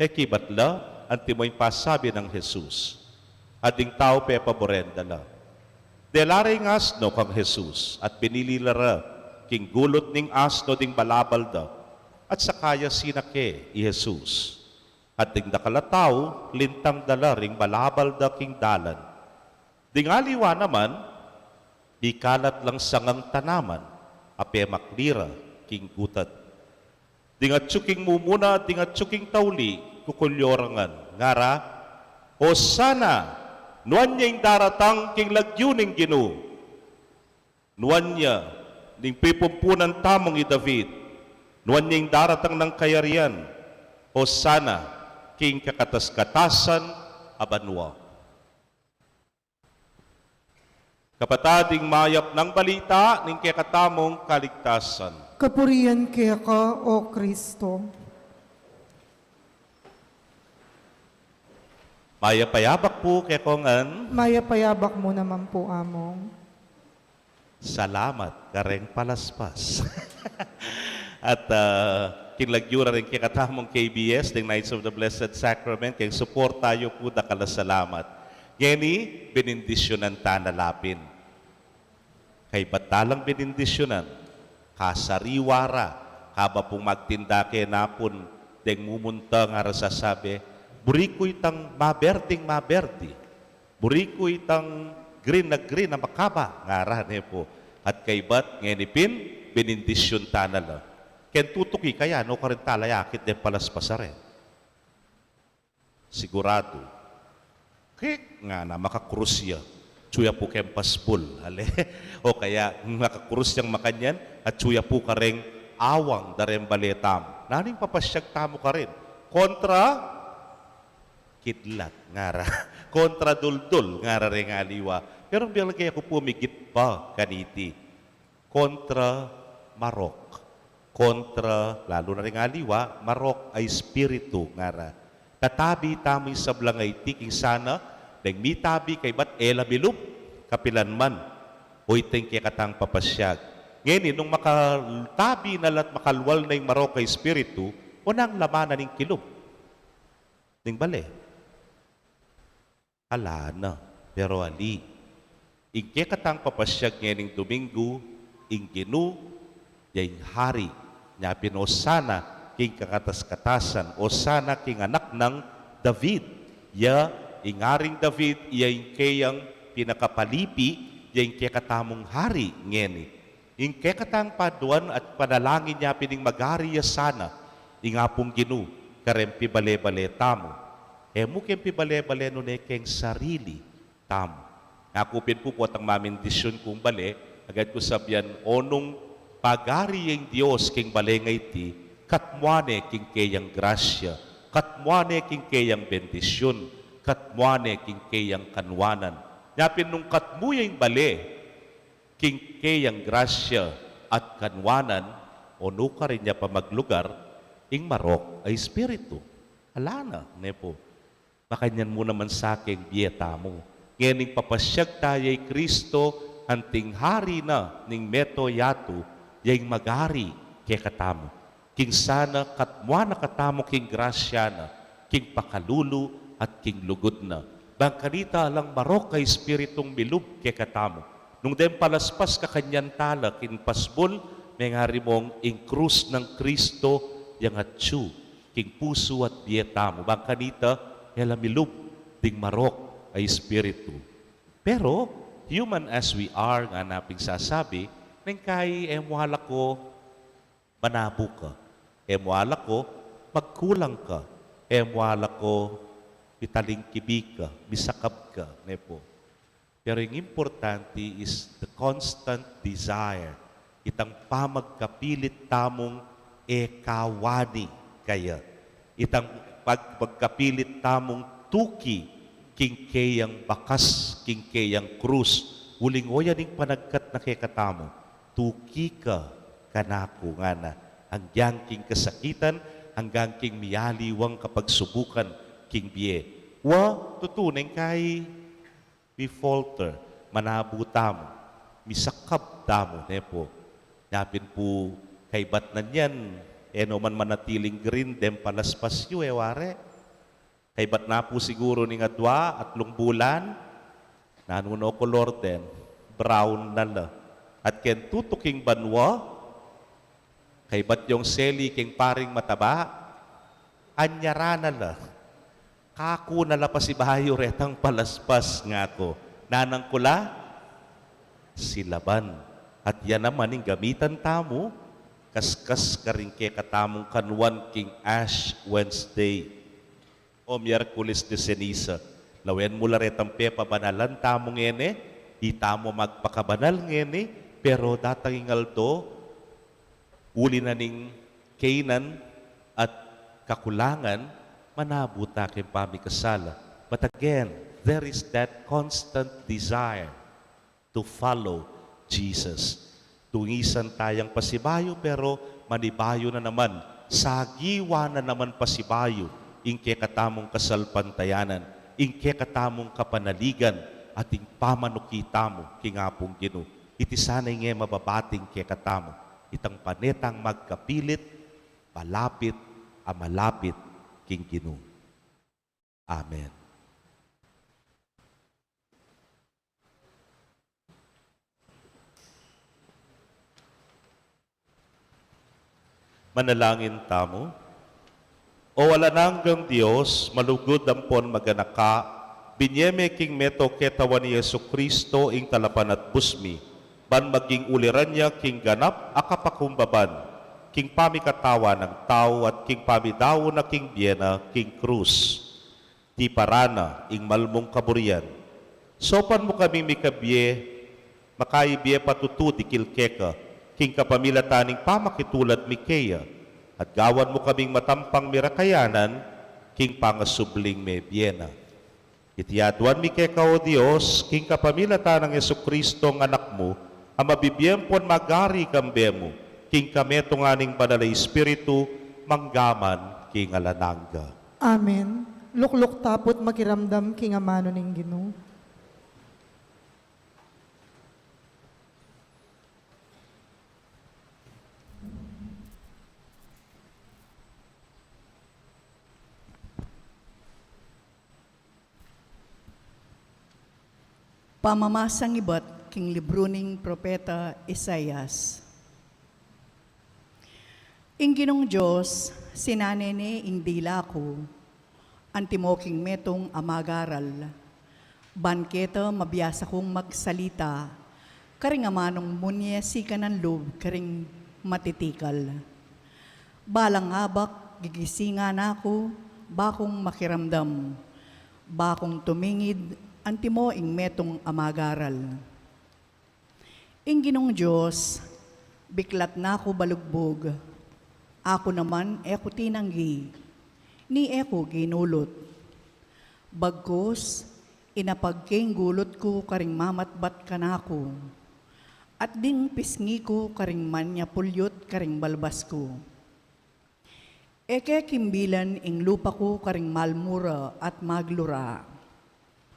E kibat la antimo ing pasabi nang Jesus. At ding tau pepaburen da la. Dela re ing asno kang Jesus, at binili la ra king gulut ning asno ding balabal da, at saka ya sinake i Jesus. At ding dakal a tau, lintang da la ring balabal da king dalan. Ding aliwa naman, mikalat lang sangang tanaman a pemakli ra king gutad. Ding atyu king mumuna, ding atyu king tauli, kukulyo ra ngan, ngara, "Osana! Nuan ya ing daratang king lagyu ning Ginu! Nuan ya ning pipumpunan tamung i David! Nuan ya ing daratang nang kayarian! Osana king kakatas-katasan a banua!" Kapatad, ing mayap nang balita ning kekatamung kaligtasan. Kapurian keka, O Kristo. Mayap a yabak pu kekongan. Mayap a yabak mu naman pu, Among. Salamat kareng palaspas. At, ah, king lagyu na rin kekatamung K B S, deng Knights of the Blessed Sacrament, keng suporta yu pu, dakal a salamat. Ngeni, benendisyunan ta na la pin. Kaybat ta lang benendisyunan, kasariwa ra, kaba pung magtinda ke napun, deng mumunta ngara sasabi, "Buri ku itang maberding maberdi. Buri ku itang green na green a makaba," ngara ne pu. At kaybat, ngeni pin, benendisyun ta na la. Ken tutuki kaya, nu karin tala yakit deng palaspas a ren? Siguradu. Kek, ngana, makakrus ya. Atyu ya pu keng pasbul, ale? O kaya, makakrus yang makanyan, atyu ya pu kareng awang da reng bale tamu. Nanu ing papasyag tamu karin? Kontra kidlat, ngara. Kontra duldul, ngara reng aliwa. Pero bilang kaya ku pu migit pa kaniti. Kontra marok. Kontra, lalu na ring aliwa, marok a espiritu, ngara. Tatabi tamu ing sablang aiti king sana, deng mitabi kaybat e la milub, kapilan man. O ita ing kekatang papasyag. Ngeni, nung makatabi na la't makalwal na ing marok a espiritu, o nang laman na ning kilub ning bale? Ala na, pero ali. Ing kekatang papasyag ngening Dominggu, ing Ginu, ya ing Hari, nya pin Osana king kakatas-katasan, Osana king anak nang David. Ya ing Haring David, ya ing keyang pinakapalipi, ya ing kekatamung Hari ngeni. Ing kekatang paduan at panalangin nya pin ing magari ya sana ing Apung Ginu kareng pibale-bale tamu. E mu keng pibale-bale nune keng sarili tamu. Ngaku pin pu potang mamindisyun kung bale, agad ku sabian, o nung pagari ya ing Dios king bale ngeni, katmu ne king keyang grasya, katmu ne king keyang bendisyun, katmu ne king keyang kanwanan. Nya pin nung katmu ya ing bale king keyang grasya at kanwanan, o nu karin ya pa maglugar ing marok a espiritu? Ala na, ne pu. Makanyan mu naman sa keng bie tamu. Ngening papasyag ta ya i Kristo, anting Hari na ning mabilug a yatu, ya ing magari kekatamu. King sana katmu na katamu king grasya na, king pakalulu at king lugud na. Bang kanita alang marok a espiritung milub kekatamu. Nung deng palaspas kakanyan tala king pasbul, mengari mung ing krus nang Kristo yang atyu king pusu at bie tamu. Bang kanita, e la milub ding marok a espiritu. Pero, human as we are, ngana ping sasabi, neng kai e mu ala ko manabu ka. E mu ala ko magkulang ka. E mu ala ko mitalingkibi ka, misakab ka, ne pu. Pero ing importante is the constant desire. Itang pamagkapilit tamung e kawani kaya. Itang pag-, pagkapilit tamung tuki king keyang bakas, king keyang krus. Uling o yan ing panagkat na kekatamu, tuki ka kanaku, ngana. Anggang king kasakitan, anggang king mialiwang kapagsubukan king bie. Wa, tutu neng kai we falter, manabu tamu, misakab tamu, ne pu. Nya pin pu kaybat na niyan, e no man manatiling green deng palaspas yu, e wari. Kaybat na pu siguru ning adua, atlung bulan, nanu no kolor den, brown na la. At ken tutuking banua, kaybat yung seli king paring mataba, anyara na la. Kaku na la pasibayu retang palaspas, ngaku. Nanang ku la, silaban. At yan naman ing gamitan tamu, kaskas karing kekatamung kanwan king Ash Wednesday o Miyerkules de Ceniza. Lawen mu la retang pepabanalan tamu ngeni, di tamu magpakabanal ngeni, pero datang ing aldo, uli na ning kainan at kakulangan, manabu ta king pamikasala. But again, there is that constant desire to follow Jesus. Tungisan tayang pasibayu, pero manibayu na naman, sagiwa na naman pasibayu ing kekatamung kasalpantayanan, ing kekatamung kapanaligan, at ing pamanuki tamu king Apung Ginu. Iti sana ing e mababating kekatamu. Itang pane tang magkapilit, malapit a malapit king Ginu. Amen. Manalangin tamu. O alang anggang Dios, malugud ampon maganaka, binie me king meto ketawan i Jesucristo ing talapanatbus mi, ban maging uliran ya king ganap a kapakumbaban, king pamikatawan nang tau at king pamidaun na king bie na king krus. Tiparan na ing mal mung kaburian. Saupan mu kaming mikabie, makaibie patutu dikil keka, king kapamilatan ning pamakitulad mi keya, at gawan mu kaming matampang mirakayanan, king pangasubling mebie na. Iti aduan mi keka, O Dios, king kapamilatan nang Jesucristo, ing Anak mu, a mabibie ampon magari kambe mu, king kametungan ning Banal a Espiritu, mangga man king alang angga. Amen. Lukluk tapu't makiramdam king amanu ning Ginu. Pamamasang ibat king libru ning propeta Isaias. Ing Ginung Dios, sinane ne ing dila ku, antimo king metung a magaral, ban keta mabiasa kung magsalita, karing amanung munie sikanan lub karing matitikal. Balang abak gigisingan na ku, ba kung makiramdam, ba kung tumingid, antimo ing metung a magaral. Ing Ginung Dios, biklat na ku balugbug, aku naman e ku tinanggi, ni e ku ginulut. Bagkus, inapag ke ing gulut ku karing mamatbat kanaku, at ding pisngi ku karing manyapulyut karing balbas ku. E ke kimbilan ing lupa ku karing malmura at maglura.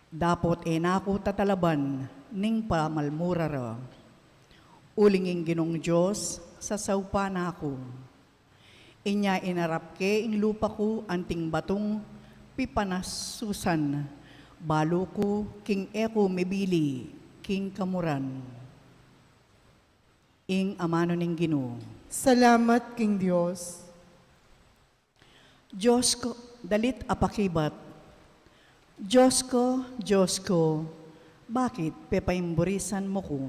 Dapot e na ku tatalaban ning pamalmura ra. Uling ing Ginung Dios sasaupan na ku. Inya inarap ke ing lupa ku anting batung pipanasusan, balu ku king e ku mibili king kamuran. Ing amanu ning Ginu. Salamat king Dios. Dios ko, dalit a pakibat. Dios ko, Dios ko, bakit pepaimburisan mu ku?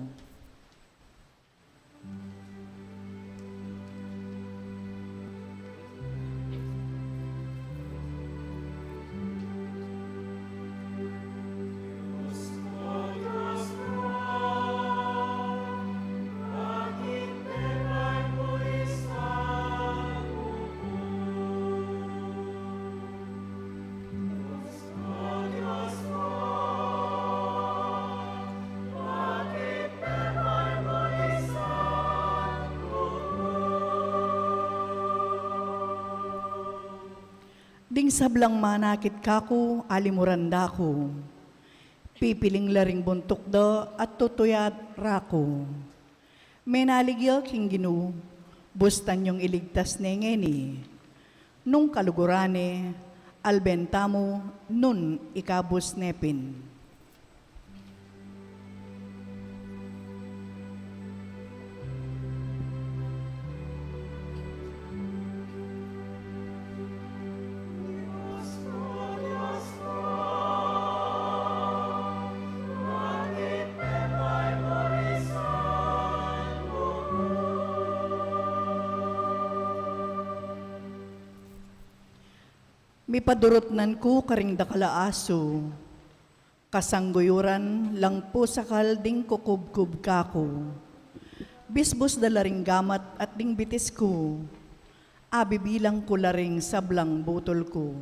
Ding sablang manakit kaku, alimuran da ku. Pipiling la ring buntuk da at tutuya ra ku. Menalig ya king Ginu, bustan yung iligtas ne ngeni. Nung kaluguran ne, alben tamu nung ikabus ne pin. Mipadurutnan ku karing dakal a asu, kasangguyuran lang pusakal ding kukubkub kaku. Bisbus da la ring gamat at ding bitis ku, abibilang ku la ring sablang butul ku.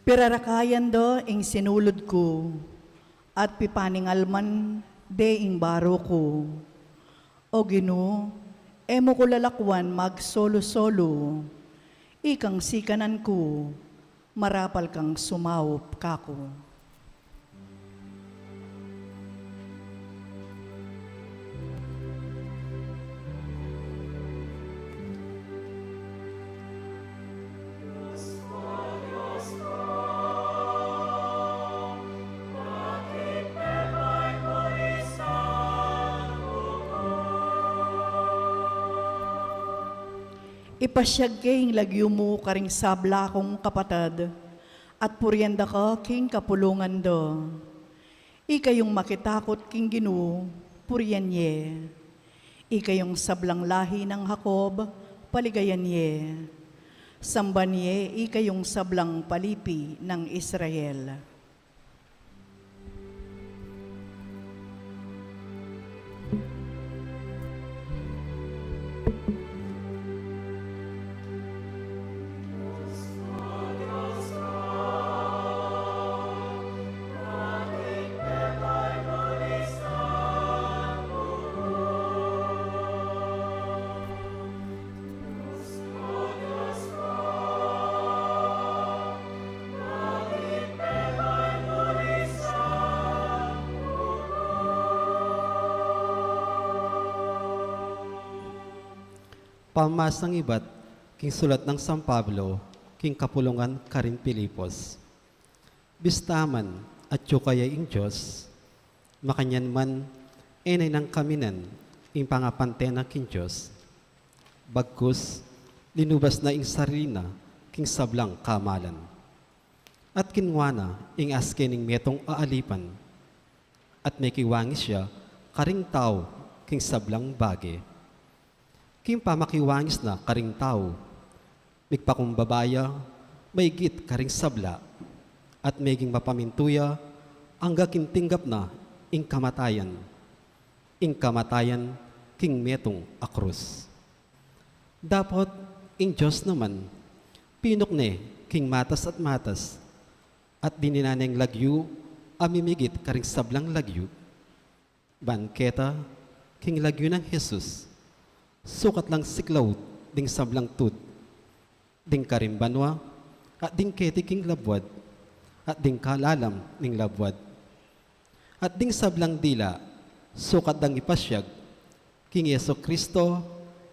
Pirarakayan da ing sinulud ku, at pipaningalman de ing baru ku. O Ginu, e mu ku lalakwan magsolu-solu. Ikang sikanan ku, marapal kang sumaup kaku. Ipasiag ke ing lagyu mu karing sabla kung kapatad, at purian da ka king kapulungan da. Ikayung makitakut king Ginu, purian ye. Ikayung sablang lahi nang Jacob, paligayan ye. Samban ye ikayung sablang palipi nang Israel. Pamamasang ibat king sulat nang San Pablo king kapulungan karing Filipos. Bista man atyu kaya ing Dios, makanyan man e na inangkaminan ing pangapantena king Dios. Bagkus, linubas na ing sarili na king sablang kamalan. At kinua na ing aske ning metung a alipan, at mekiwangis ya karing tau king sablang bage. King pamakiwangis na karing tau, migpakumbaba ya maigit karing sabla, at meging mapamintu ya angga king tinggap na ing kamatayan, ing kamatayan king metung a krus. Dapot ing Dios naman, pinukne king matas at matas, at dininan neng lagyu a mimigit karing sablang lagyu, ban keta king lagyu nang Jesus, sukat lang siklaud ding sablang tud, ding karing banua, at ding keti king labuad, at ding kalalam ning labuad, at ding sablang dila, sukat dang ipasiag king Jesu Cristo,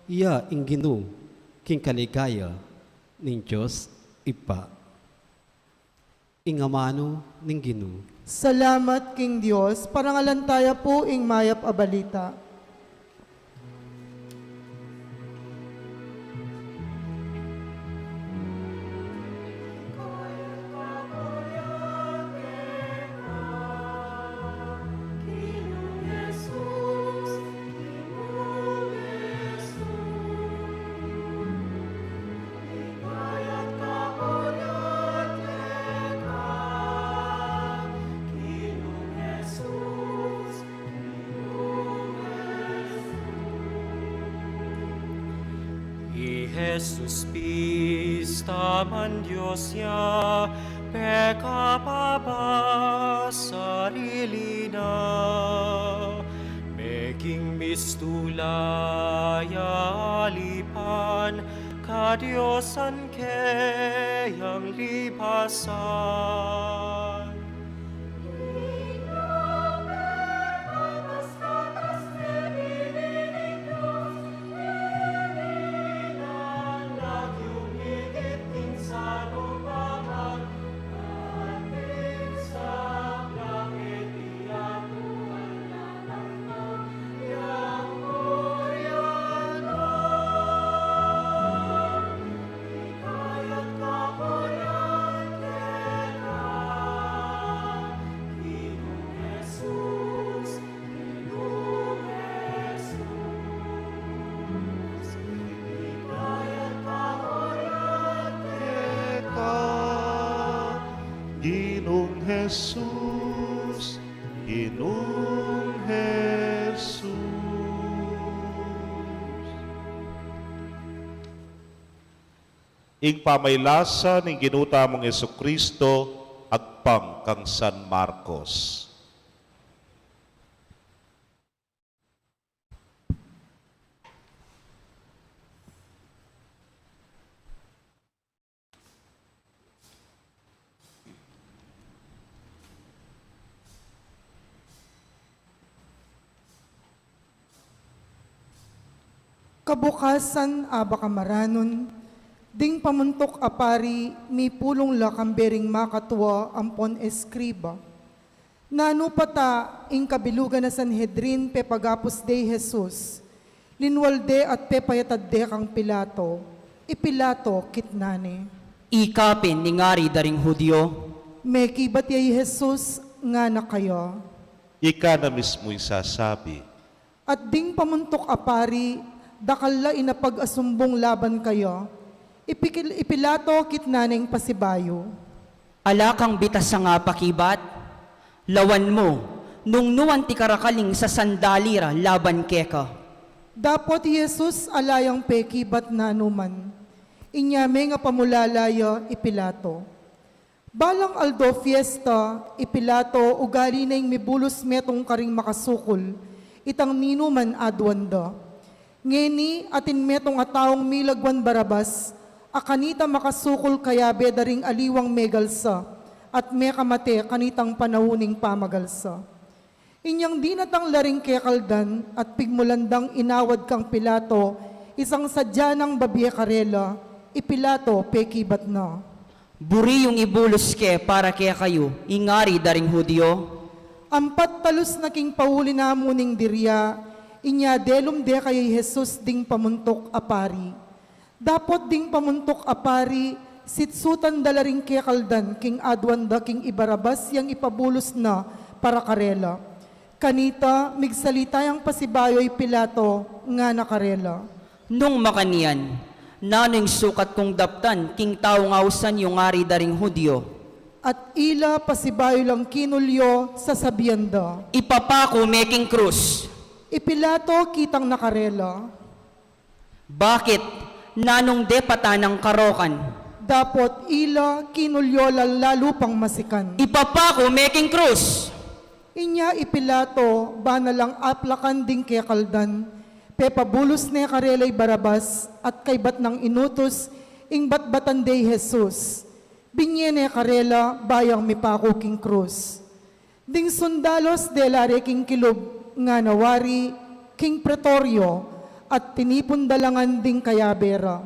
iya ing Ginu, king kaligaya ning Dios Ibpa. Ing amanu ning Ginu. Salamat king Dios. Parangalan taya pu ing mayap a balita. I Jesus bista man Dios ya, pekababa sarili na, meging mistula ya alipan, kadiosan keyang lipasan. Ginung Jesus, Ginung Jesus. Ing pamailasa ning Ginu tamung Jesucristo agpang kang San Marcos. Kabukasan, abak a maranun, ding pamuntuk a pari mipulung la kambe ring makatua ampon eskriba. Nanu pa ta ing kabilugan a Sanhedrin pepagapus de i Jesus? Linwal de at pepayatad de kang Pilato. I Pilato kitnan ne, "Ika pin ing ari da ring Judio?" Mekibat ya i Jesus, ngana kaya, "Ika na mismu ing sasabi." At ding pamuntuk a pari, dakal la ing napag-asumbung laban kaya. I Pikil-, i Pilato kitnan neng pasibayu, "Ala kang bitasang apakibat? Lawan mu nung nu anti karakaling sasandali ra laban keka." Dapot i Jesus ala yang pekibat nanu man. Inya mengapamulala ya i Pilato. Balang aldo fiesta, i Pilato ugali neng mibulus metung karing makasukul, itang ninuman aduan da. Ngeni atin metung a taung milagwan Barabas, a kanita makasukul kayabe da ring aliwang megalsa at mekamate kanitang panaun ning pamagalsa. Inyang dinatang la ring kekaldan at pigmulan dang inawad kang Pilato isang sadya nang babie karela, i Pilato pekibat na, "Buri yung ibulus ke para kekayu ing ari da ring Judio?" Ampat talus na king pauli na mu ning dirya, inya delum de kaya i Jesus ding pamuntuk a pari. Dapot ding pamuntuk a pari, sitsutan da la ring kekaldan king aduan da king i Barabas yang ipabulus na para karela. Kanita, migsalita yang pasibayu i Pilato, ngana karela, "Nung makanyan, nanu ing sukat kung daptan king taung ausan yung ari da ring Judio?" At ila pasibayu lang kinulyo, sasabian da, "Ipapaku me king krus." I Pilato kitang na karela, "Bakit? Nanung depatan nang karokan?" Dapot ila kinulyo lang lalu pang masikan, "Ipapaku me king krus." Inya i Pilato bana lang aplakan ding kekaldan, pepabulus ne karela i Barabas, at kaybat nang inutus ing batbatan de i Jesus. Binye ne karela ba yang mipaku king krus. Ding sundalos dela re king kilub, ngana wari, king pretorio, at tinipun da la ngan ding kayabe ra.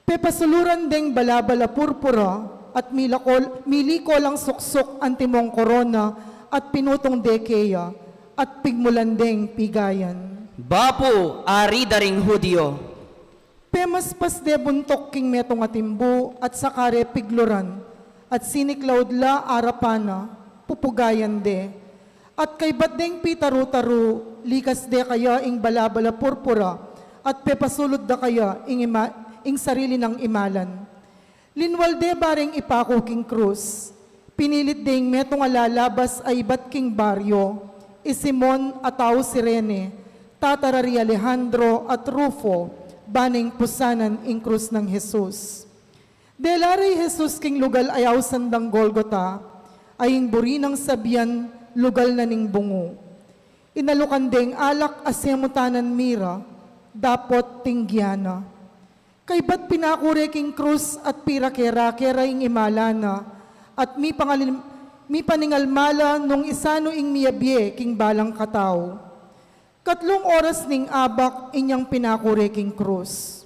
Pepasuluran deng balabal a purpura, at milakol-, miliko lang suksuk antimong korona, at pinutung de keya, at pigmulan deng pigayan, "Bapu, ari da ring Judio!" Pemaspas de buntuk king metung a timbu, at saka re pigluran, at siniklaud la arapan na, pupugayan de. At kaybat deng pitaru-taru, likas de kaya ing balabal a purpura, at pepasulud da kaya ing ima-, ing sarili nang imalan. Linwal de ba reng ipaku king krus. Pinilit deng metung a lalabas a ibat king baryo, i Simon a tau Cirene, tata ra ri Alejandro at Rufo, ba neng pusanan ing krus nang Jesus. Dela re i Jesus king lugal a ausan dang Golgota, a ing buri nang sabian, lugal na ning bungu. Inalukan deng alak a semutanan mira, dapot tinggian na. Kaybat pinaku re king krus at pirake-rake ra ing imalan na, at mipangalim-, mipaningalmal la nung isanu ing miyabie king balang katau. Katlung oras ning abak inyang pinaku re king krus.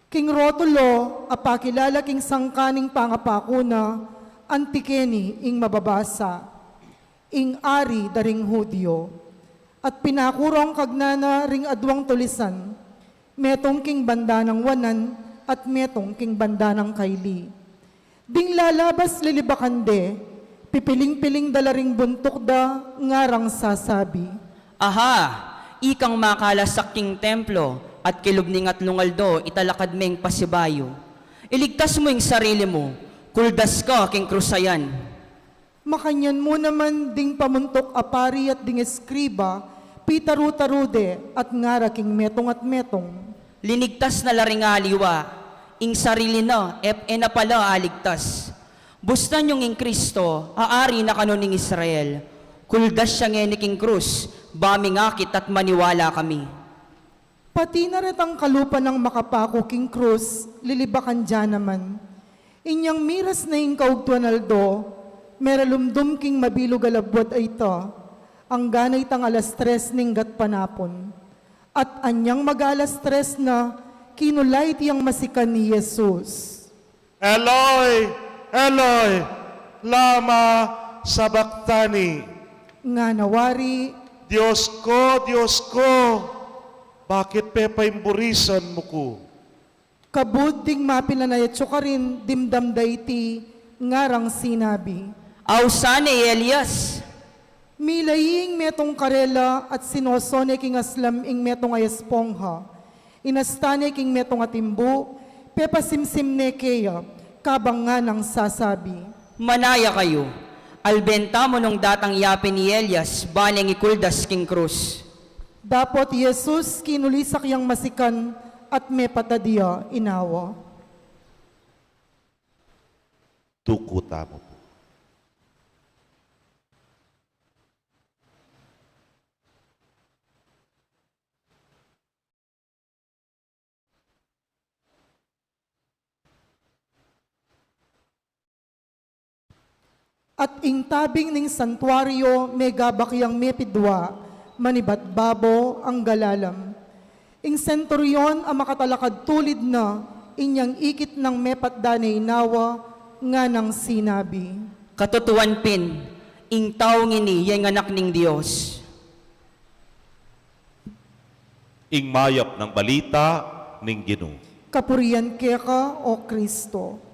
King rotulo a pakilala king sangkaning pangapaku na, anti keni ing mababasa, "Ing Ari da ring Judio." At pinaku rong kagnana ring aduang tulisan, metung king banda nang wanan at metung king banda nang kaili. Ding lalabas lilibakan de, pipiling-piling da la ring buntuk da, ngarang sasabi, "Aha, ikang makalasak king templo at kilub ning atlung aldo italakad meng pasibayu. Iligtas mu ing sarili mu, kuldas ka king krus a yan." Makanyan mu naman ding pamuntuk a pari at ding eskriba, pitaru-taru de at ngara king metung at metung, "Linigtas na la ring aliwa, Ing sarili na, e, e na pala aligtas. Bustan yung ing Kristo, aari na kanu ning Israel. Kuldas ya ngeni king krus, ba mingakit at maniwala kami. Pati na retang kalupa nang makapaku king krus, lilibakan da naman. Inyang miras na ing kaugtuan aldo, meralumdum king mabilug a labuad a ita, anggang itang alas tres ning gatpanapun. At anyang mag-alas tres na, kinulait yang masikan i Jesus. "Eloi, Eloi, lama sabachthani?" Ngana wari, "Dios ku, Dios ku, bakit pepaimburisan mu ku?" Kabud ding mapilan a atsu karin dimdam da iti, ngarang sinabi, "Ausan ne i Elias." Milai ing metung karela at sinoso ne king aslam ing metung a espongha. Inasta ne king metung a timbu, pepasimsim ne keya, kabang nganang sasabi, "Manaya kayu, alben tamu nung datang ya pin i Elias, ba neng ikuldas king krus." Dapot i Jesus, kinulisak yang masikan at mepatad ya inawa. Tuku tamu pu. At ing tabing ning santuario megabak yang mepidua, manibat babo angga lalam. Ing senturyon a makatalakad tulid na, inyang ikit nang mepatad ne inawa, nganang sinabi, "Katutuan pin, ing taung ini ya ing Anak ning Dios." Ing mayap a balita ning Ginu. Kapurian keka, O Kristo.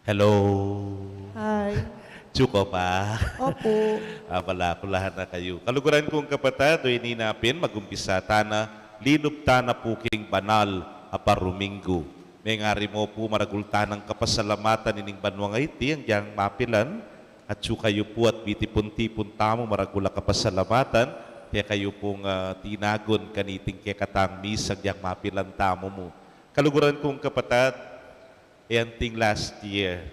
Hello. Hi. Atsu ka pa? Opu. Abala, kulahan na kayu. Kaluguran kung kapatad, o ini na pin, magumpisa tana, linub tana pu king banal a paruminggu. Mengari mu pu, maragul tanang kapasalamatan ining banua ngeni, agyang mapilan, atsu kayu pu at mitipun-tipun tamu, maragul a kapasalamatan kekayu pung, ah, tinagun kaniting kekatang misa agyang mapilan tamu mu. Kaluguran kung kapatad, e anting last year.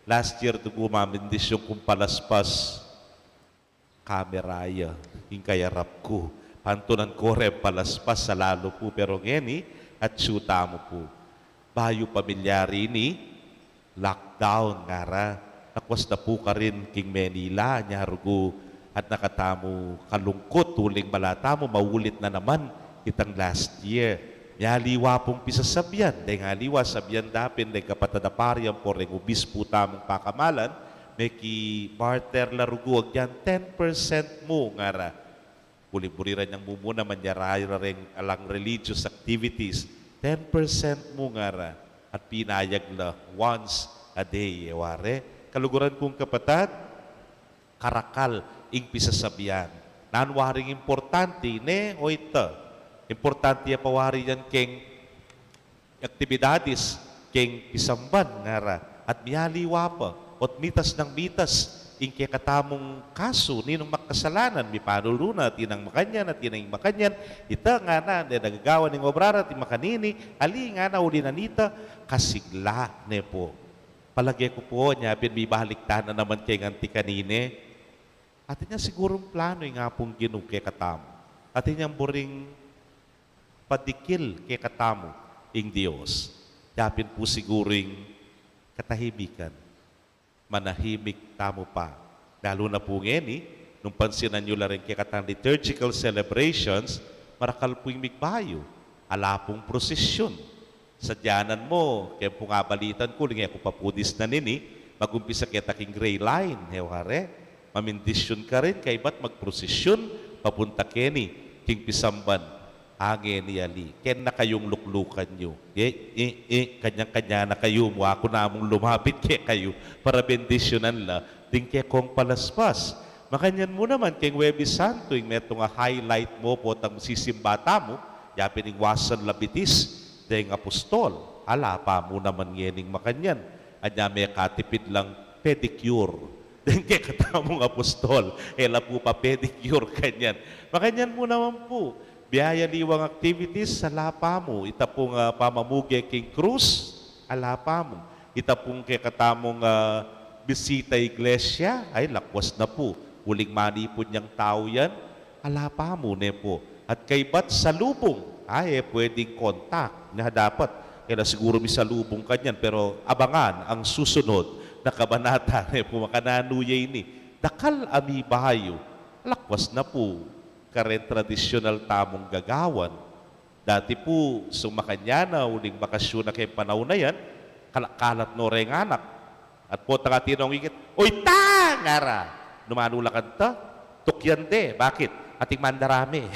Last year, dugu mamindisyun kung palaspas. Kamera ya, ing kayarap ku. Pantunan ko ren palaspas sa lalu pu, pero ngeni, atsu tamu pu. Bayu pamilyar ini, lockdown, ngara, lakwas na pu karin king Manila, nyarugu, at nakatamu kalungkut, uling bala tamu, maulit na naman itang last year. Mialiwa pung pisasabian, deng aliwa sabian da pin deng kapatad a pari ampo reng ubispu tamung pakamalan, meki-barter la rugu agyan ten percent mu, ngara. Buri-buri ra nyang mumuna manyara reng alang religious activities, ten percent mu, ngara, at pinayag la once a day, e ware. Kaluguran kung kapatad, karakal ing pisasabian. Nanu waring importante, ne, o ita? Importante ya pa wari yan keng aktibidades keng pisamban, ngara, at mialiwa pa, o't mitas nang mitas ing kekatamung kasu, ninung makasalanan, mipanulu na, atin nang makanyan, atin nang makanyan, ita ngana, ne, nagagawa ning obra ra, atin makanini, ali ngana, uli na nita, kasigla ne pu. Palage ku pu, nya pin mibalik tana naman keng anti kanini, atin yang sigurung planu ing Apung Ginu kekatamu. Atin yang buring padikil kekatamu ing Dios. Yapin pu siguru ing katahimikan. Manahimik tamu pa. Lalu na pu ngeni, nung pansinan yu la ring kekatang liturgical celebrations, marakal pu ing migbayu, ala pung prosisyun. Sadyanan mu, keng pung abalitan ku, uling e ku pa pu disnan ini, magumpisa keta king gray line, e ware, mamindisyun karin, kaybat magprosisyun, papunta keni, king pisamban, ange ni ali, ken na kayung luklukan yu. E, e, e, kanya-kanya na kayu, mu aku namung lumapit kekayu, para bendisyunan la, ding kekong palaspas. Makanyan mu naman, keng Huwebes Santo, ing metung a highlight mu, potang sisimba tamu, yapin ing wasan labitis, deng apostol, ala pa mu naman ngening makanyan. Anya mekatipid lang pedicure. Deng kekatamung apostol, e la pu pa-pedicure kanyan. Makanyan mu naman pu, biaya liwang activities, ala pa mu. Ita pung, ah, pamamuge king krus, ala pa mu. Ita pung kekatamung, ah, bisita iglesia, ay, lakwas na pu. Uling manipun yang tau yan, ala pa mu, ne pu. At kaybat salubung, ay, e pwedeng contact. Nya dapat, kaya siguro misalubung kanyan, pero abangan ang susunod na kabanata, ne pu, makananu ya ini. Dakal a mibayu, lakwas na pu, karen tradisyonal tamung gagawan. Dati pu, sung makanyan na, uling bakasyun na keng panaun a yan, kala-, kalat no reng anak. At potang atin nong ikit, "Oy, ta!" ngara. Nung manula kanta, tukyan de. Bakit? Ating mandarame.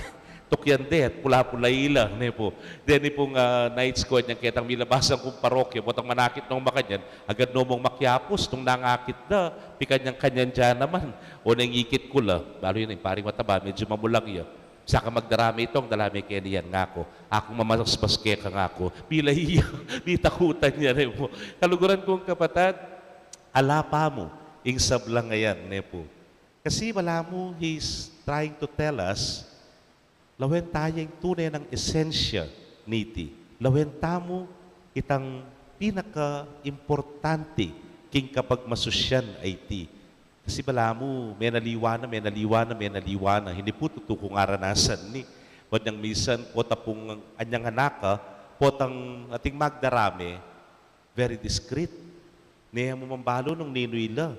Tukyan de at pula-pula ila, ne pu. Deni pung, ah, night school niyang ketang milabasan kung parokya, potang manakit nong makanyan, agad no mung makyapus, nung nangakit da, pikanyan-kanyan dyan naman. O neng ikit ku la, balu yan, ing paring mataba, medyo mamulang ya. Saka magdarame itong, dala me keni yan, ngaku. Akung mamasbas keka, ngaku. Bila iya, bitakutan ya, ne pu. Kaluguran kung kapatad, ala pa mu, ing sablang ayan, ne pu. Kasi balamu, he's trying to tell us, lawen ta ya ing tune nang esensya niti. Lawen tamu itang pinakaimportante king kapagmasusyan a iti. Kasi balamu, menaliwa na, menaliwa na, menaliwa na. Ini pu tutu kung aranasan ini. Kanyang misan, pota pung anyang anak, ah, potang ating magdarame, very discreet. Ne mu man balu nung ninu ila.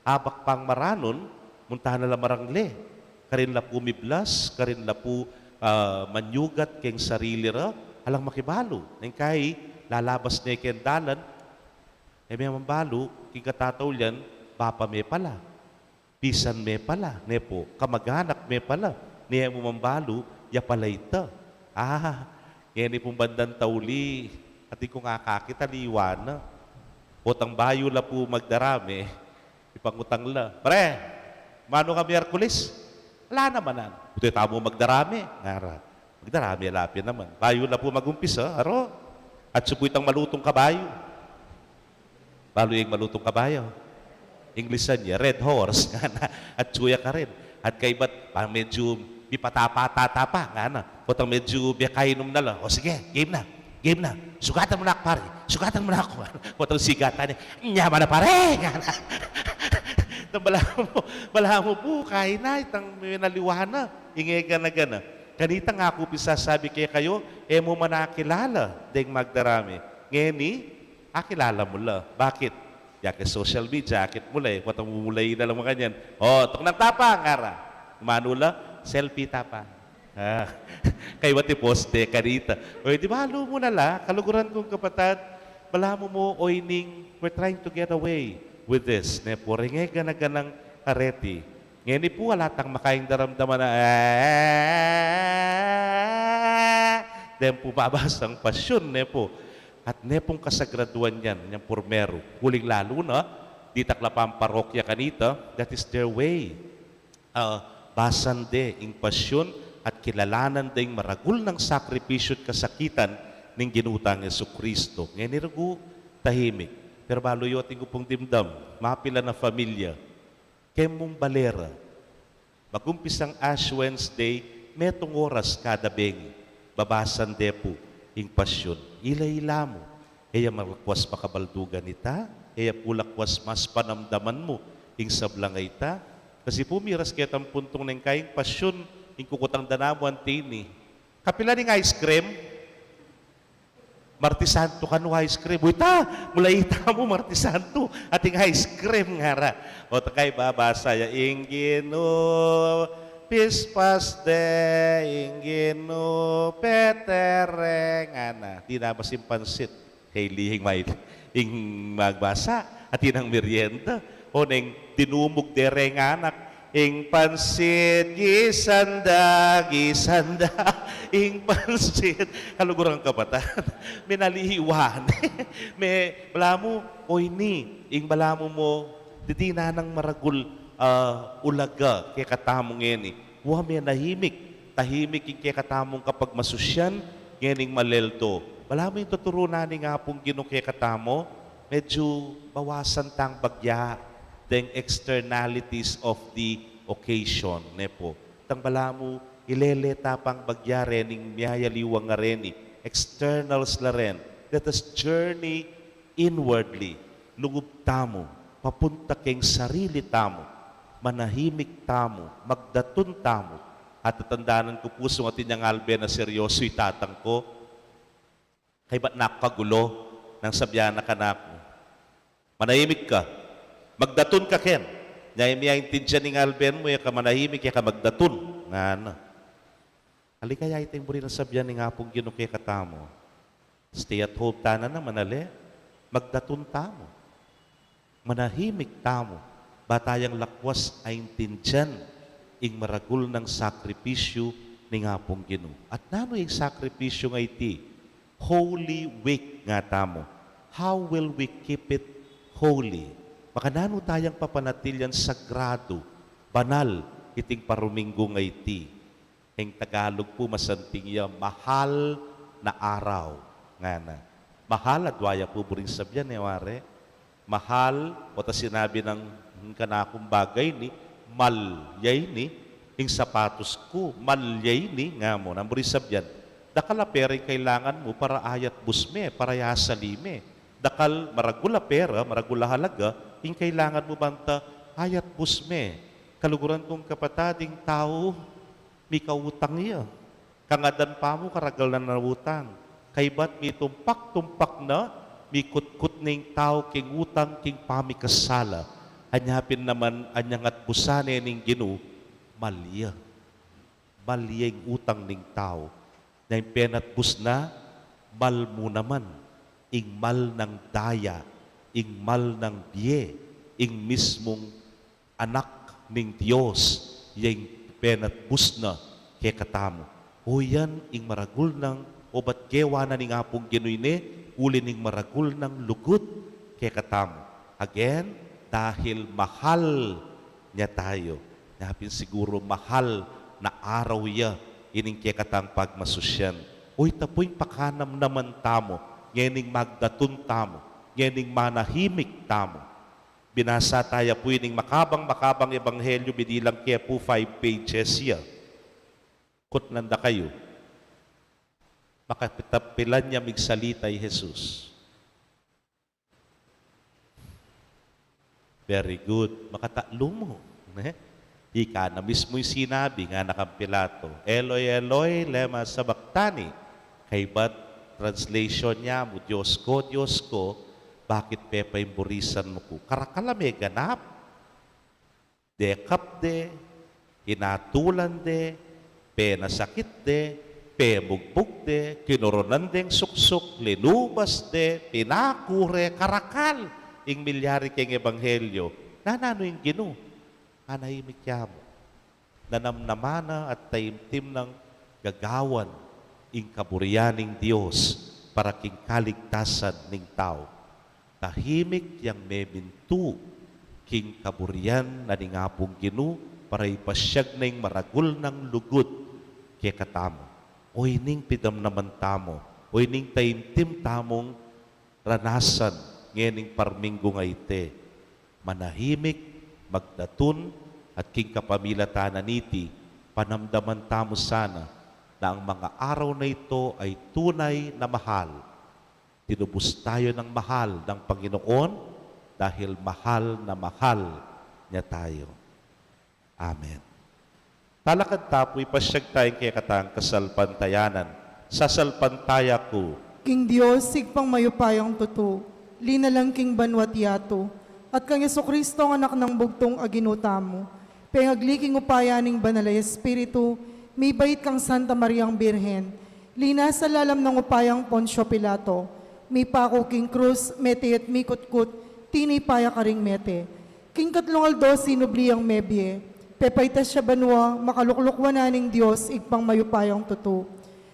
Abak pang maranun, munta na la marangle. Karin la pu miblas, karin la pu, ah, manyugat keng sarili ra, alang makibalu. Neng kai, lalabas ne keng dalan, e me man balu, king katataulian, bapa me pala. Pisan me pala, ne pu, kamag-anak me pala, ne mu man balu, ya pala ita. Ah, ngeni pung bandang tauli, atin kung akakit, aliwa na. Potang bayu la pu magdarame, ipangutang la, "Pre, manu ka Miyerkules?" "Ala naman, nan." "Buti tamu magdarame," ngara. Magdarame la pin naman. Bayu la pu magumpisa, aro. At subuy tang malutung kabayu. Balu ing malutung kabayu. Inglisan ya, Red Horse, ngana. At suya karin. At kaybat, pa medyo mipatapa-tapa, ngana. Potang medyo miyakainum na la. "O sige, game na. Game na. Sugatan mu na aku, pare. Sugatan mu na aku." Potang sigatan ne, "Nyaman na, pare," ngana. Nang balamu, balamu pu, kain na, itang menaliwa na. Ing e gana-gana. Kanita ngaku pin sasabi kekayu, e mu man akilala deng magdarame. Ngeni, akilala mu la. Bakit? Ya keng social media, akit mu la e. Potang mumulay na la makanyan. "O, tuknang tapa," ngara. Manu la, "Selfie tapa." Ah, kaybat i poste kanita. O, di balu mu na la, kaluguran kung kapatad, balamu mu, o ining, we're trying to get away with this, ne pu, reng e gana-ganang areti. Ngeni pu, ala tang makaing daramdaman a, eh, deng pu babasang pasyun, ne pu. At ne pung kasagraduan yan, yang purmeru. Uling lalu na, ditak la pang parokya kanita, that is their way. Ah, basan de ing pasyun at kilalanan de ing maragul nang sakripisyu at kasakitan ning Ginu tang Jesucristo. Ngeni rugu, tahimik. Pero balu yu, atin ku pung dimdam, mapilan a familia, keng mung balera, magumpisang Ash Wednesday, metung oras kada bengi, babasan de pu ing pasyun. Ila-ila mu, e ya malakwas makabaldugan ita, e ya pu lakwas mas panamdaman mu ing sablang a ita. Kasi pu miras ketang puntung neng kai ing pasyun, ing kukutang da namu anti ini, "Kapilan ing ice cream?" Martes Santo kanu ice cream. Uy, ta, mula ita mu Martes Santo, ating ice cream ngara. O, ta kai babasa ya, "Ing Ginu pispas de, ing Ginu petere," ngana. Di na masimpansit. Kailihi ing mai-, ing magbasa, atin nang merienda. O neng dinumug de reng anak, "Ing pansit, gisan da, gisan da, ing pansit." Kaluguran kapatad, menaliwa ne. Me, balamu, o ini, ing balamu mu, didinan nang maragul, ah, ulaga kekatamu ngeni. Wa, menahimik, tahimik ing kekatamung kapagmasusyan, ngening maleldo. Balamu ing tuturu na ning Apung Ginu kekatamu, Medyu bawasan tang bagya deng externalities of the occasion, ne pu. Tang balamu, ilele ta pang bagya rening miyayaliwang a reni, externals la ren. Let us journey inwardly. Lungub tamu, papunta keng sarili tamu. Manahimik tamu, magdatun tamu. At tatandanan ku pu, sung atin yang albe na seryoso i tatang ku, kaybat naku kagulo, nang sabyan na kanaku, "Manahimik ka. Magdatun ka ken." Nya, e mi aintindian ing alben mu, e ka manahimik, e ka magdatun. Ngana. Ali kaya iting buri nang sabyan ning Apung Ginu kekatamu? Stay at home tana naman, ale? Magdatun tamu. Manahimik tamu, ba tayang lakwas aintindian ing maragul nang sakripisyu ning Apung Ginu. At nanu ing sakripisyu a iti? Holy Week, nga tamu. How will we keep it holy? Makananu tayang papanatilian sagradu, banal, iting paruminggu a iti? Ing Tagalog pu, masanting ya, mahal na araw, ngana. Mahal, adwa ya pu buring sabyan, e wari? Mahal, o ta sinabi nang, "Ing kanakung bagay ini, mal ya ini, ing sapatos ku, mal ya ini," nga mu, nanu buring sabyan? Dakal a pera ing kailangan mu para ayat bus me, para yasali me. Dakal, maragul a pera, maragul a halaga, ing kailangan mu banta ayat bus me. Kaluguran kung kapatad, ing tau, mikautang ya. Kangadan pa mu, karagal na nautang. Kaybat mitumpak-tumpak na, mikutkut ning tau king utang, king pamikasala. Anya pin naman, anyang atbusan ne ning Ginu, mal ya. Mal ya ing utang ning tau. Na ing penatbus na, mal mu naman. Ing mal nang daya, ing mal nang bie, ing mismung Anak ning Dios, ya ing penatbus na kekatamu. O yan ing maragul nang obat gewa na ning Apung Ginu ini, uli ning maragul nang lugud kekatamu. Again, dahil mahal niya tayo. Nya pin siguru mahal na araw ya ining kekatang pagmasusyan. O ita pu ing pakanamnaman tamu, ngening magdatun tamu, ngening manahimik tamu. Binasa taya pu ining makabang-makabang ebanghelyu, bidilang ke pu five pages ya. Kutnan da kayu. Makapitapilan ya migsalita i Jesus. Very good. Makatatlu mu, ne? Ika na mismu ing sinabi, ngana kang Pilato, "Eloi, Eloi, lema sabachthani?" Kaybat translation nya mu, "Dios ko, Dios ko, bakit pepaimburisan mu ku?" Karakal a meganap, dekap de, inatulan de, penasakit de, pemugbug de, kinoronan deng suksuk, linubas de, pinaku re, karakal ing milyari keng ebanghelyu. Nananu ing Ginu? Anahimik ya mu. Nanamnaman na at taimtim nang gagawan ing kaburian ning Dios para king kaligtasan ning tau. Tahimik yang memintu king kaburian na ning Apung Ginu para ipasyag na ing maragul nang lugud kekatamu. O ining pidamnaman tamu, o ining taimtim tamung ranasan ngening parminggu a iti. Manahimik, magdatun, at king kapamilatan na niti, panamdaman tamu sana na ang mga araw na ito ay tunay na mahal. Tinubus tayo ng mahal ng Panginoon dahil mahal na mahal niya tayo. Amen. Talakad ta pu, ipasyag taya ing kekatang kasalpantayanan. Sasalpantaya ku king Dios, Ibpang mayupayang tutu, linalang king banua't yatu, at kang Jesucristo, Anak nang bugtung a Ginu tamu, pengagli king upaya ning Banal a Espiritu, mibait kang Santa Mariang Birhen, linasa lalam nang upayang Poncio Pilato, mipaku king krus, mete at mikutkut, tinipa ya karing mete. King katlung aldo sinubli yang mebie, pepaitas ya banua, makalukluk wanan ning Dios, Ibpang mayupayang tutu.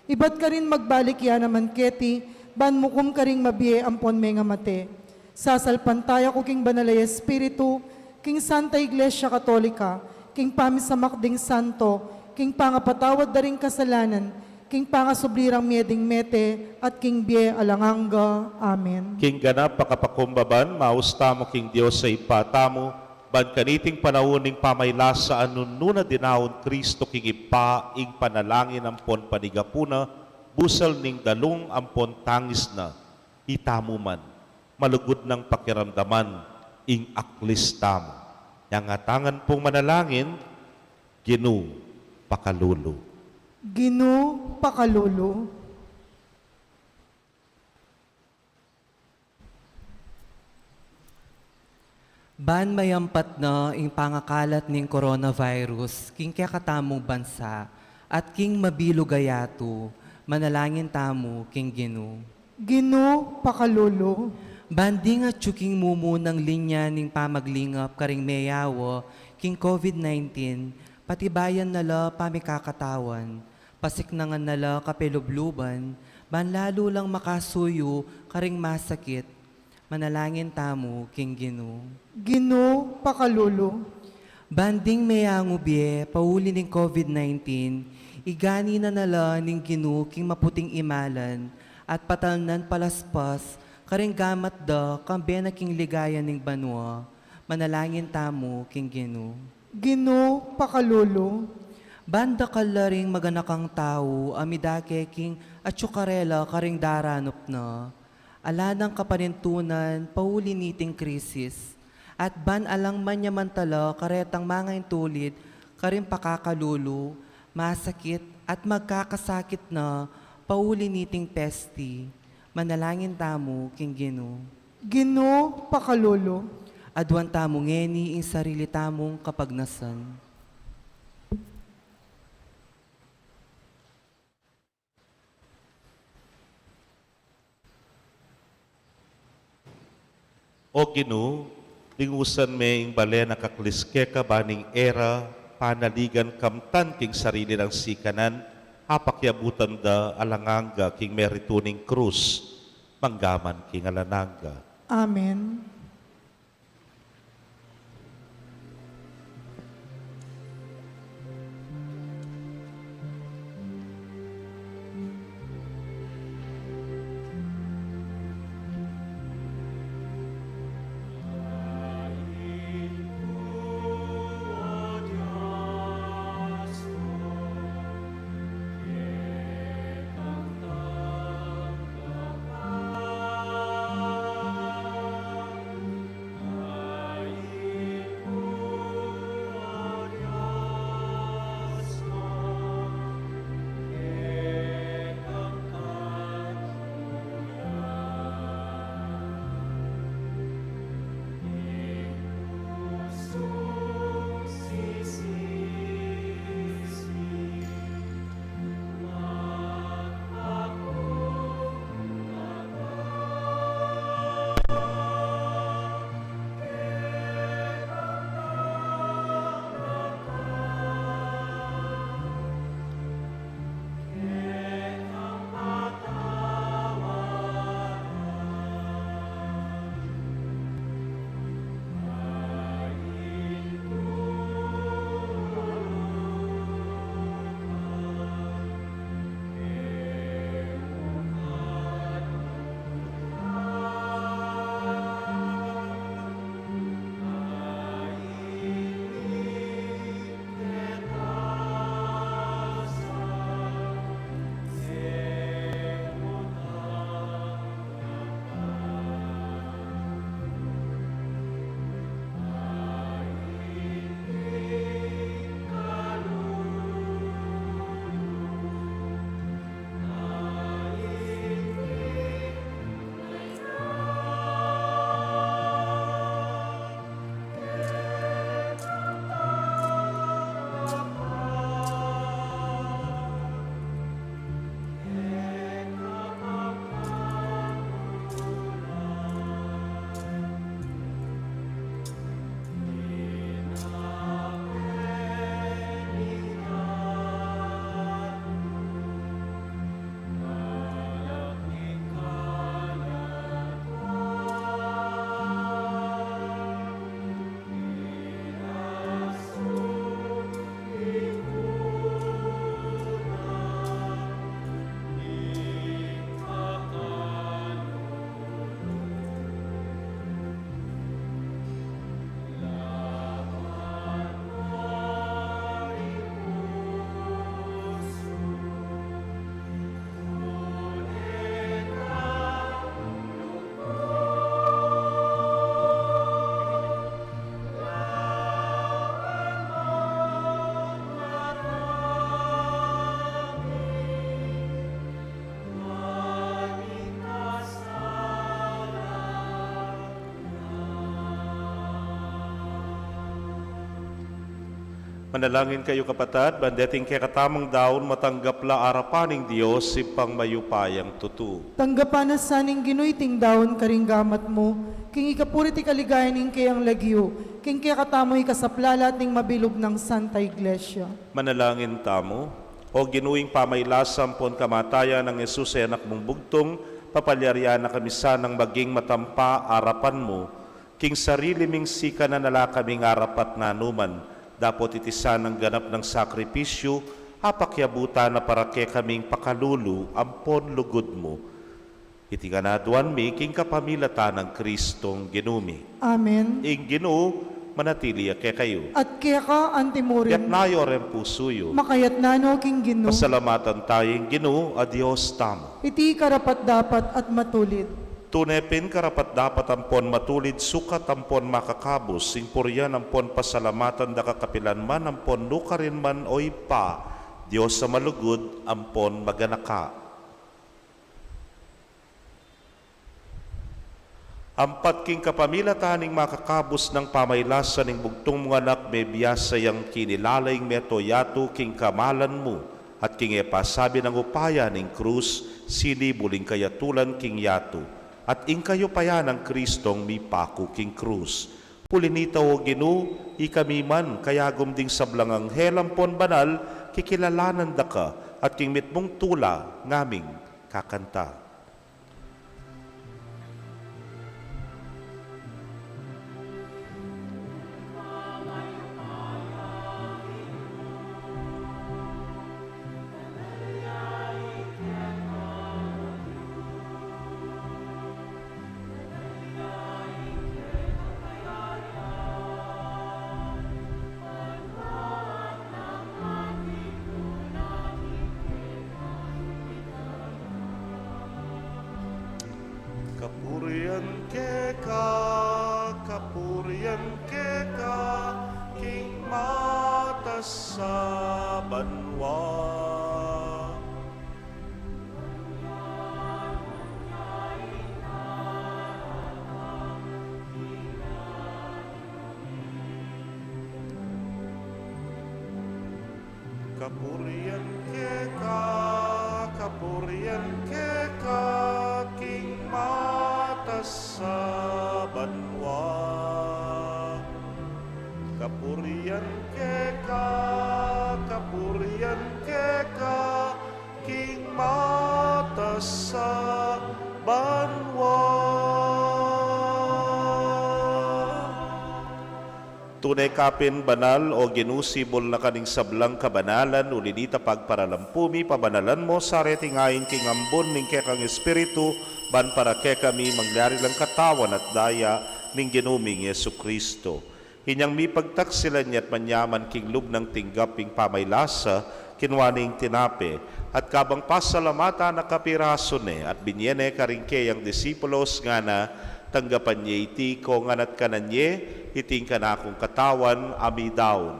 Ibat karin magbalik ya naman keti, ban mukum karing mabie ampon mengamate. Sasalpantaya ku king Banal a Espiritu, king Santa Iglesia Katolika, king pamisamak ding santo, king pangapatawad da ring kasalanan, king pangasubli rang mie ding mete, at king bie alang angga. Amen. King ganap a kapakumbaban, maus tamu king Dios a Ibpa tamu, ban kaniting panaun ning pamailasaan nung nu na dinaun Kristo king Ibpa ing panalangin ampon panigapu na, busal ning dalung ampon tangis na, itamu man, malugud nang pakiramdaman ing aklis tamu. Yang atangan pung manalangin, Ginu, pakalulu. Ginu, pakalulu. Ban mayampat na ing pangakalat ning coronavirus king kekatamung bansa at king mabilug a yatu, manalangin tamu king Ginu. Ginu, pakalulu. Ban ding atyu king mumunang linya ning pamaglingap karing meyawa king COVID nineteen, patibayan na la pamikakatawan, pasiknangan na la kapelubluban, ban lalu lang makasuyu karing masakit, manalangin tamu king Ginu. Ginu, pakalulu. Ban ding meyangu bie pauli ning COVID nineteen, igani na na la ning Ginu king maputing imalan, at patalnan palaspas karing gamat da kambe na king ligaya ning banua, manalangin tamu king Ginu. Ginu, pakalulu. Ban dakal la ring maganakang tau a midake king atyu karela karing daranup na, ala nang kapanintunan pauli niting krisis, at ban alang manyamantala karetang mangaintulid karing pakakalulu, masakit, at magkakasakit na pauli niting pesti, manalangin tamu king Ginu. Ginu, pakalulu. Aduan tamu ngeni ing sarili tamung kapagnasan. O Ginu, lingusan me ing balen a kaklis keka, ban ing e ra panaligan kamtan king sarili rang sikanan, apakiabutan da alang angga king meritu ning krus, manggaman king alang angga. Amen. Manalangin kayu, kapatad, ban deting kekatamung daun matanggap la arapan ning Dios, Ibpang mayupayang tutu. Tanggapan na sa ning Ginu iting daun karing gamat mu, king ikapuri't ikaligaya ning keyang lagyu, king kekatamu ikasaplalat ning mabilug nang Santa Iglesia. Manalangin tamu. O Ginu, ing pamailas ampon kamatayan nang Jesus a Anak mung bugtung, papalyarian na kami sanang maging matampa arapan mu, king sarili ming sikanan a ala kaming arapat nanuman, dapot iti sanang ganap nang sakripisyu a pakiabutan na para kekaming pakalulu ampon lugud mu. Iti ngan aduan mi king kapamilatan nang Kristong Ginu mi. Amen. Ing Ginu manatili ya kekayu. At keka antimurin. Yatna yu ring pusu yu. Makayatna no king Ginu. Pasalamatan tayu ing Ginu a Dios tamu. Iti karapat-dapat at matulid. Tune pin karapat-dapat ampon matulid, sukat ampon makakabus, ing purian ampon pasalamatan da ka kapilan man ampon nukarin man, o Ibpa, Dios a malugud ampon maganaka. Ampat king kapamilatan ning makakabus nang pamailasan ning bugtung mung Anak, mebiasa yang kinilala ing meto yatu king kamalan mu, at king e pasabi nang upaya ning krus, sinibul ing kayatulan king yatu, at ing kayupayan nang Kristong mipaku king krus. Uli nita, o Ginu, ikami man, kayagum ding sablang anghel ampon banal, kikilalanan da ka, at king mitmung tula ngaming kakanta. Kapurian keka, kapurian keka, king matas a banua. Kapurian keka, kapurian keka, king matas a banua. Kapurian keka, kapurian keka, king matas a banua. Tune ka pin banal, o Ginu, sibul na ka ning sablang kabanalan, uli nita pagparalampu mi, pabanalan mu sa reting ain king ambun ning kekang Espiritu, ban para kekami mangyari lang katawan at daya ning Ginu ming Jesucristo. Inyang mipagtaksilan ya at manyaman king lub nang tinggap ing pamailasa, kinua ne ing tinape, at kabang pasalamatan na, kapirasu ne, at binye ne karing keyang disipulos, ngana: Tanggapan ye iti ikongan at kanan ye, iti ing kanakung katawan a midaun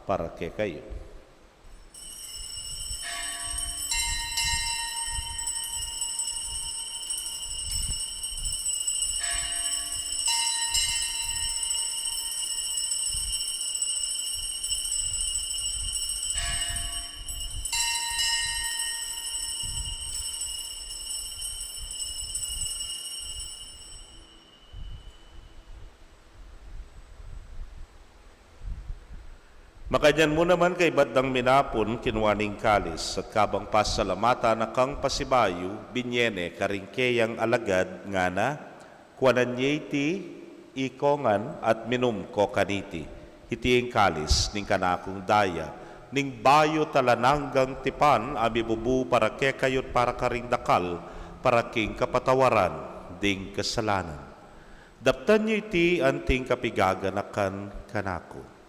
para kekayu. Makanyan mu naman, kaybat dang minapun, kinua ne ing kalis, at kabang pasalamatan na kang pasibayu, binye ne karing keyang alagad, ngana: Kuanan ye iti ikongan at minum ko kaniti. Iti ing kalis ning kanakung daya, ning bayu at alang anggang tipan, a mibubu para kekayu't para karing dakal, para king kapatawaran ding kasalanan. Daptan yu iti anting kapigaganakan kanaku.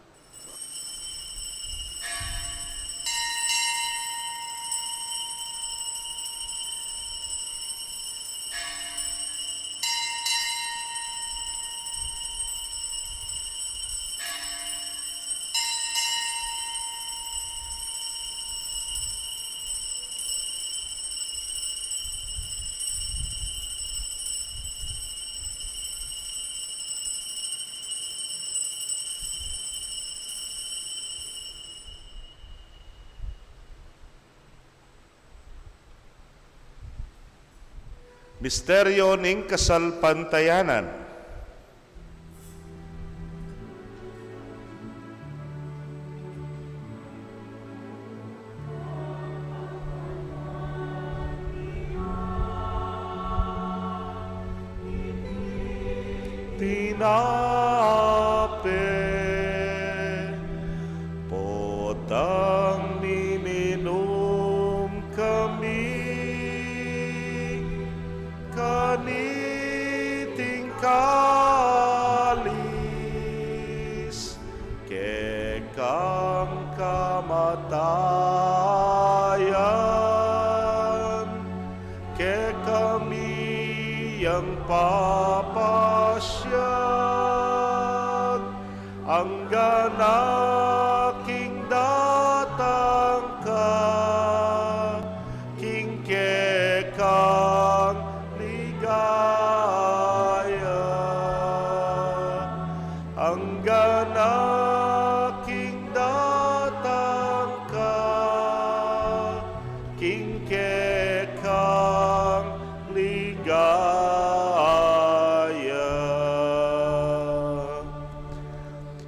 Misteryo ning kasalpantayanan. Tinape, potang miminum kami kaniting kalis, kekang kamatayan, kekami yang papasyag, anggang king datang ka, king kekang ligaya, anggang king datang ka, king kekang ligaya.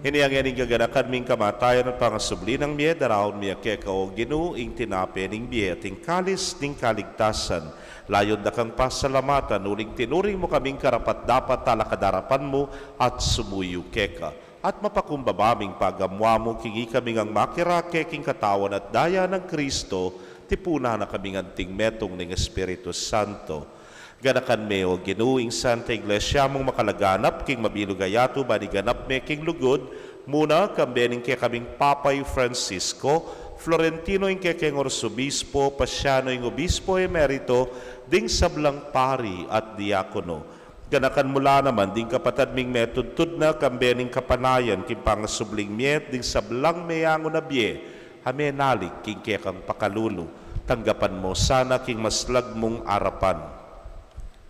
Ini ngeni ing gaganakan ming kamatayan at pangasubli nang mie, daraun mi keka, o Ginu, ing tinape ning bie at ing kalis ning kaligtasan. Layun da kang pasalamatan, uling tinuring mu kaming karapat-dapat talakad arapan mu at sumuyu keka. At mapakumbaba ming pagamuan mu king ikami ngang makirake king katawan at daya nang Kristo, tipunan na kaming anting metung ning Espiritu Santo. Ganakan me, o Ginu, ing Santa Iglesia mung makalaganap king mabilug a yatu, ban iganap me king lugud, muna kambe ning kekaming Papa i Francisco, Florentino ing kekeng Arsobispo, Paciano ing Obispo Emerito, ding sablang pari at diakono. Ganakan mu la naman ding kapatad ming metudtud na kambe ning kapanayan king pangasubling mie, ding sablang meangu na bie a menalig king kekang pakalulu. Tanggapan mu sana king maslag mung arapan.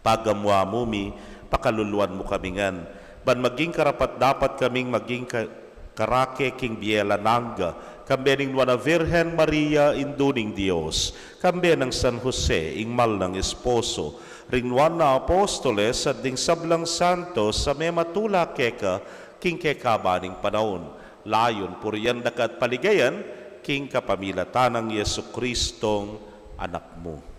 Pagamuan mu mi, pakaluluan mu kami ngan, ban maging karapat-dapat kaming maging ka-, karake king bie alang angga, kambe ning Nuan a Virgen Maria, Indu ning Dios, kambe nang San Jose, ing mal nang esposo, ring nuan a apostoles, at ding sablang santos a mematula keka king kekaban ning panaun. Layun purian da ka at paligayan, king kapamilatan nang Jesucristong Anak mu.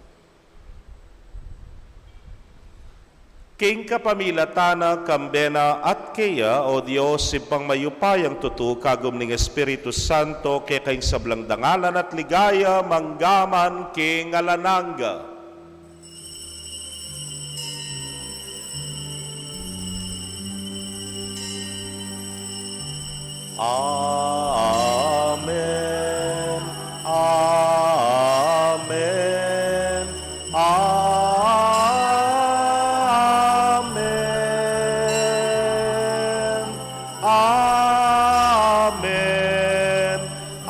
King kapamilatan na, kambe na, at keya, o Dios, Ibpang mayupayang tutu, kagum ning Espiritu Santo, keka ing sablang dangalan at ligaya, mangga man king alang angga. Amen. Amen. Amen. Amen.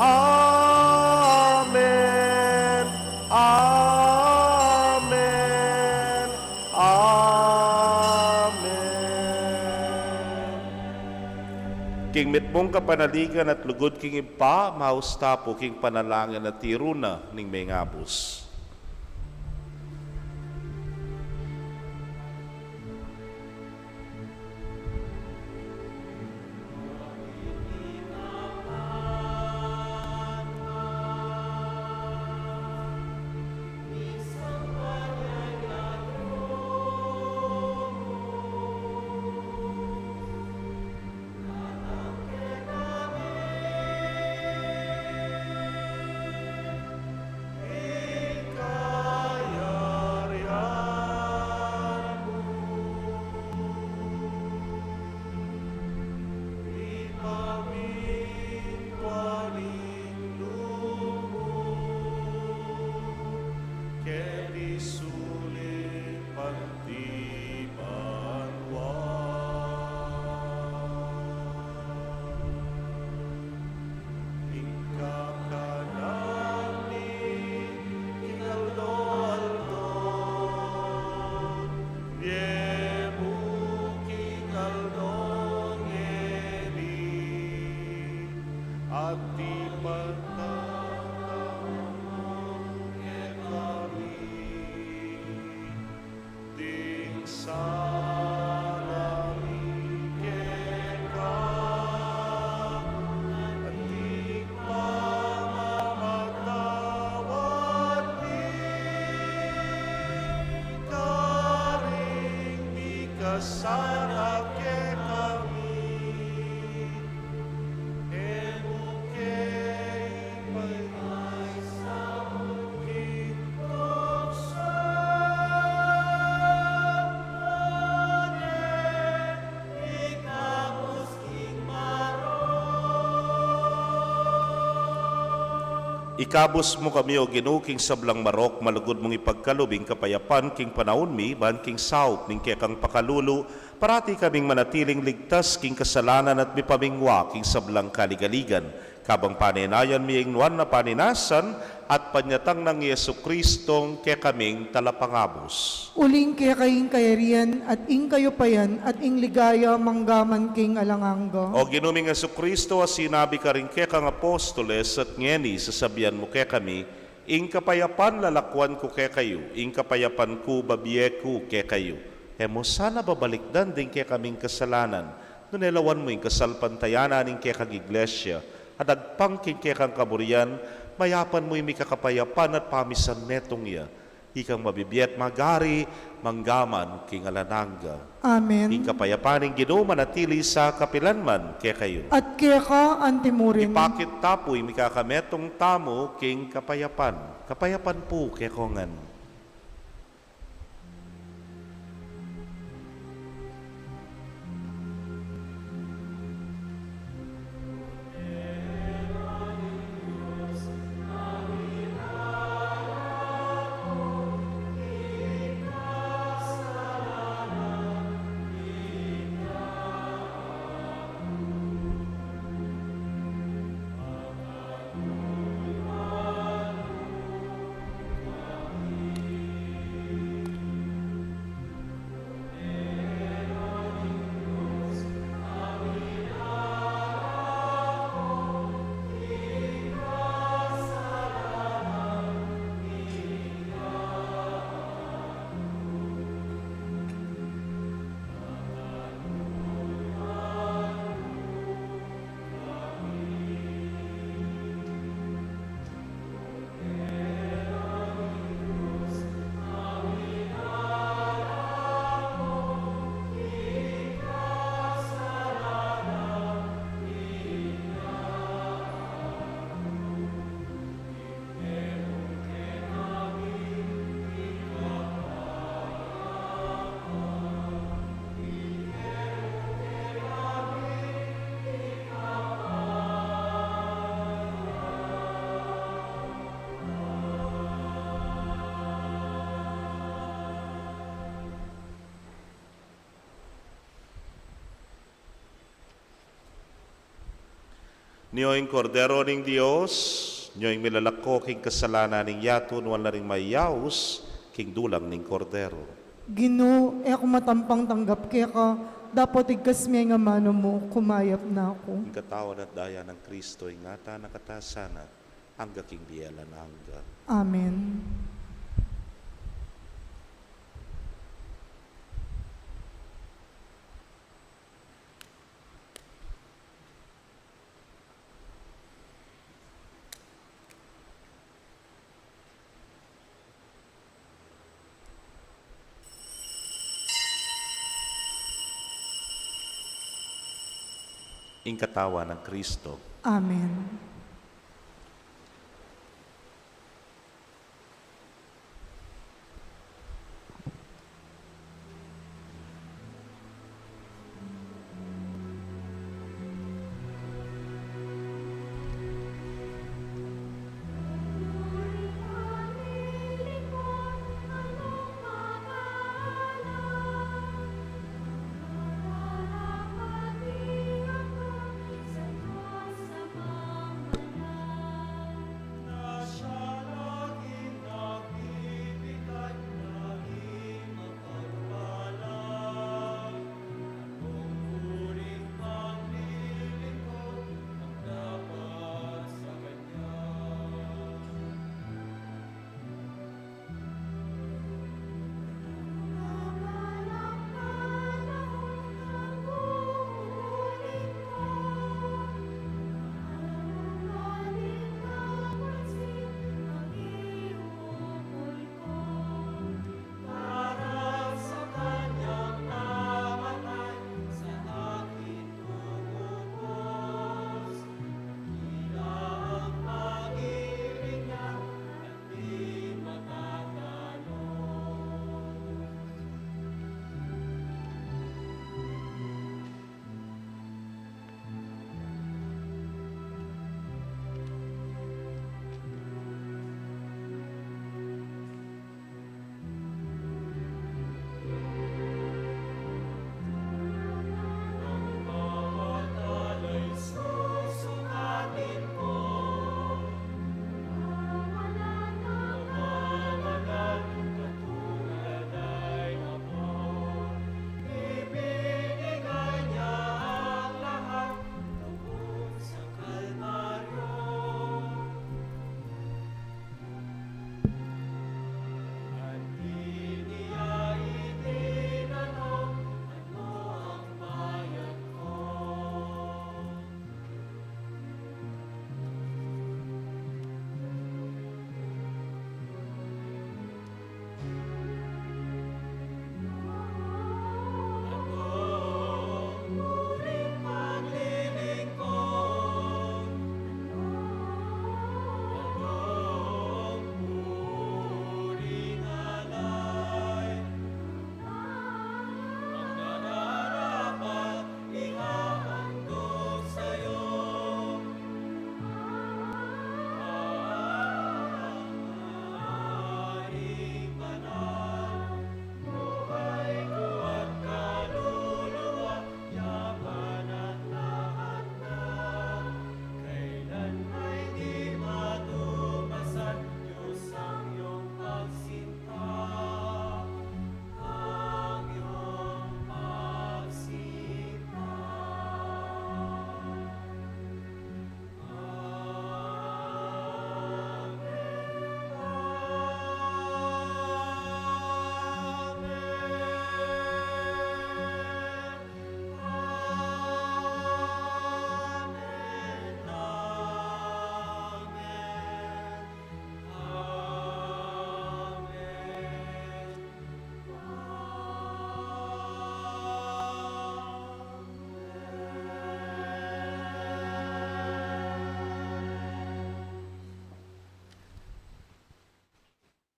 Amen. Amen. Amen. King mitmung kapanaligan at lugud king Ibpa, mausta pu king panalangin a tiru na ning mengabus. Ing kakanan mi king aldo-aldo, ibie mu king aldo ngeni, at ipatawad mu kekami ding Ikabus mu kami, O Ginu, king sablang marok, malugud mung ipagkalub ing kapayapan king panaun mi, ban king saup ning kekang pakalulu, parati kaming manatiling ligtas king kasalanan at mipamingwa king sablang kaligaligan. Kabang panenayan mi ing nuan a paninasan at panyatang nang Jesucristong kekaming Talapangabus. Uling keka ing kayarian, at ing kayupayan, at ing ligaya, manggaman king alang angga. O Ginu ming Jesucristo, a sinabi karing kekang apostoles, at ngeni sasabian mu kekami, ing kapayapan lalakuan ku kekayu, ing kapayapan ku babie ku kekayu. E mu sana babalikdan ding kekaming kasalanan, nune lawan mu ing kasalpantayanan ning kekang iglesia, at agpang king kekang kaburian, mayapan mu ing mikakapayapan at pamisan metung ya. Ikang mabibie at magari, manggaman king alang angga. Amen. Ing kapayapan ning Ginu manatili sa kapilan man kekayu. At keka anti mu rin. Ipakit ta pu ing mikakametung tamu king kapayapan. Kapayapan pu kekongan. Nyo ing Kordero ning Dios, nyo ing milalako king kasalanan ning yatu, nuan la ring mayaus king dulang ning Kordero. Ginu, e ku matampang tanggap keka, dapot igkas me ing amanu mu, kumayap na ku. Ing katawan at daya nang Kristo, ingatan na ka ta sana, angga king bie alang angga. Amen. Ing katawan nang Kristo. Amen.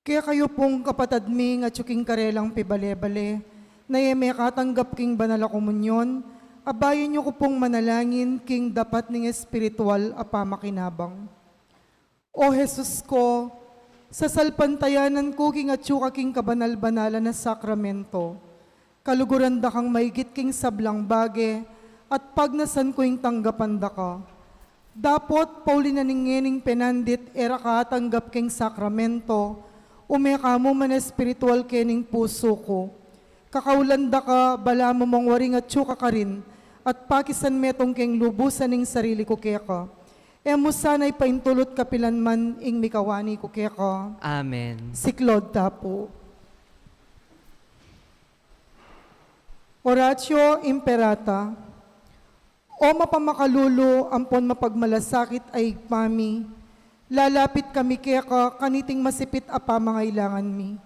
Kekayu pung kapatad mi, ngan king karelang pibale-bale, na e mekatanggap king banal a komunyon, abayan yu ku pung manalangin king dapat ning espiritual a pamakinabang. O Jesus ko, sasalpantayanan ku king atyu ka king kabanal-banalan a sakramento. Kaluguran da kang maigit king sablang bage, at pagnasan ku ing tanggapan da ka. Dapot, pauli na ning ngening penandit e ra ka atanggap king sakramento, ume ka mu man espiritual kening pusu ku. Kakaulan da ka, balamu mong waring atyu ka karin, at pakisan metung keng lubusan ing sarili ku keka. E mu sana ipaintulut kapilan man ing mikawani ku keka. Amen. Siklaud ta pu. Oratio Imperata. O mapamakalulu ampon mapagmalasakit a Ibpa mi, lalapit kami keka kaniting masipit a pamangailangan mi.